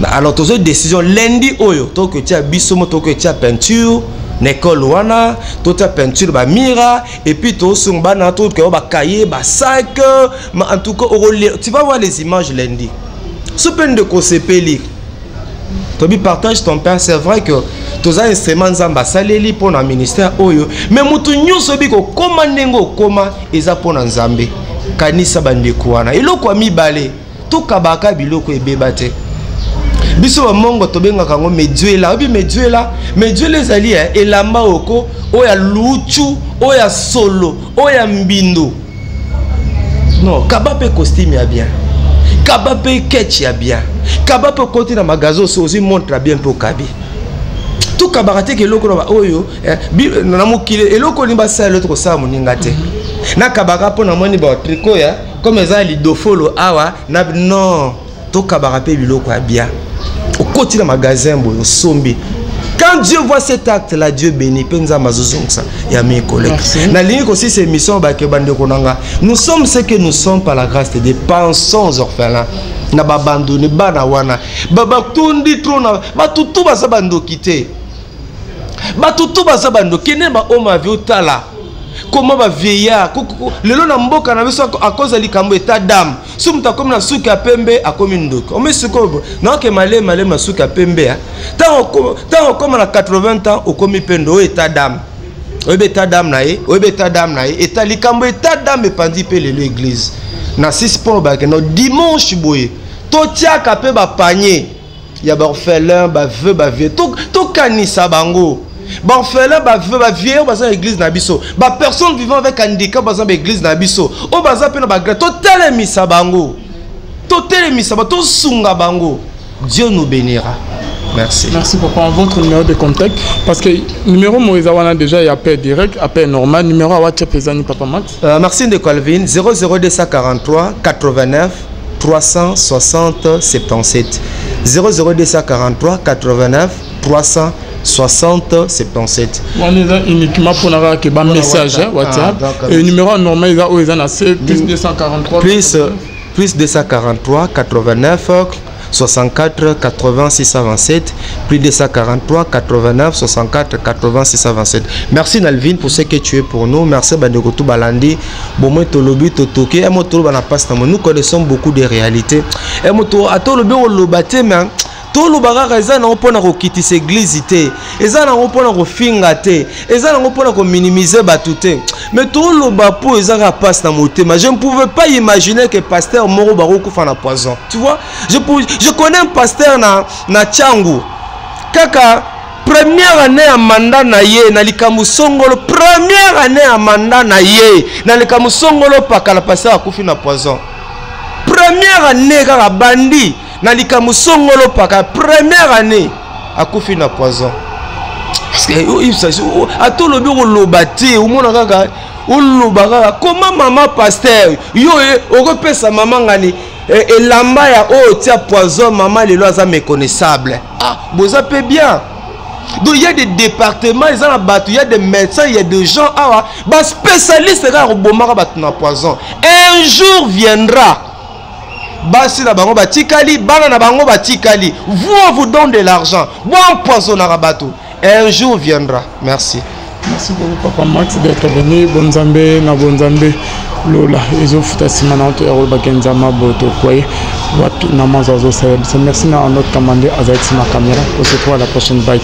Alors tozwi décision, lundi oyo tokotia biso mo, tokotia peinture na école wana, totia peinture bamurs, et puis tosunga bana, tokewa bacahier, basac. En tout cas tu vas voir les images lundi. So mpe ndeko osepeli, tobi Partage ton pain, c'est vrai que toza instrument Nzambe asaleli mpo na ministère oyo, mais motu nyonso oyebi kokóma ndenge okóma eza mpo na Nzambe. Kanisa bandeko wana. Eloko ya mibale, tokabaka biloko ebeba te. Biso bamongo tobengaka yango meduela. Oyebi meduela? Meduela ezali elamba oko oyo ya luchu, oyo ya solo, oyo ya mbindo. Non, kaba mpe costume ya bien, kaba mpe ketch ya bien, kaba mpe okoti na magasin oso ozwi montre ya bien mpe okabi. Tokabaka te ke eloko na oyo na mokili, eloko olingi basala eloko kosala moninga te. Nakabaka mpo namoni batricot ya comme eza lidofolo awa na non. Tokabaka mpe biloko ya bien. Okoti na magasin boye, osombi. Quand Dieu voit cet acte là, Dieu bénit mpe Nzambe azozongisa ya mes collègues. Nalingi kosisa émission bake. Bandeko na nga, nous sommes ce que nous sommes par la grâce de Dieu. Pensons aux orphelins. Na baabandonné bana wana, batondi trop na bato tu, baza bandoki te. Bato tu baza bandoki. Kende baoma vi, otala koma bavieillard lelo na mboka na biso à cause ya likambo état d'âme. So moto akomi na suki ya pembe, akomi ndoki. Ome sikoyo naoke malemi malemi na suki ya pembe. Ntango okóma na 80 ans, okomi pendo. Oyo état d'âme, oyebi état d'âme na ye, oyebi état d'âme na ye. Eta likambo état d'âme epandi mpe lelo église na 6 mpo bakenda dimanche boye, totiaka mpe bapanier ya baorphelin, baveuve, bavieux. Tokanisa bango, baorphelin, baveuve, bavieillard baza na église na biso, bapersonne vivant avec handicap baza na baéglise na biso, oyo baza mpe na bagré. Totelemisa bango, totelemisa bango, tosunga bango. Dieu nous bénira. Merci. Merci papa. Votre numéro de contact, parce que numéro Moïse wana déjà, il y a appel direct, appel normal, numéro à WhatsApp ezani, papa Max. Merci de Calvin. 00243 89 360 77, 00243 89 360 77. Wana eza uniquement mpona kaka ke bamessage WhatsApp. Ah, et numéro normal eza oyo eza na c plus 243? Plus 243 89 64 80 627, plus 243 89 64 80 627. Merci Nalvin pour ce que tu es pour nous. Merci bandeko tu balandi. Bon, tolobi, totoki emo toloba na passe na. Nous connaissons beaucoup de réalités. Emo to atolobi oloba te, mais toloba kaka. Eza nango mpona kokitisa église te, eza nango mpona kofinga te, eza nango mpona kominimiser bato te, mais toloba mpo eza kaka mpasi na motema. Je ne pouvais pas imaginer que pasteur moko bakokufa na poison, tu vois. Je connais un pasteur na Tshangu, kaka première année ya mandat na ye na likambo songolo, première année ya mandat na ye na likambo songolo pakala, pasteur akufi na poison. Première année kaka bandi na likambo songolo paka, première année akufi na poison. Parce que ata olobi, okoloba te, omona kaka oloba kaka koma mama pasteur yo okopesa mama ngani elamba ya oyo tia poison. Mama lelo aza méconnaissable. Ah, boza mpe bien. Donc il y a des départements, eza na bato, il y a des médecins, il y a des gens awa baspécialiste kaka kobomaka bato na poison. Un jour viendra, basi na bango batikali, bana na bango batikali. Vous, on vous donne de l'argent, boempoisonnaka bato. Un jour viendra. Merci. Merci beaucoup papa Max d'être venu. Bonzambe na bonzambe lola ezofuta nsima na oto ya kolobaki nzambe boto koye wapi na mazo azosala biso. Merci na notre commandé azalaki nsima caméra. On se retrouve à la prochaine. Bye.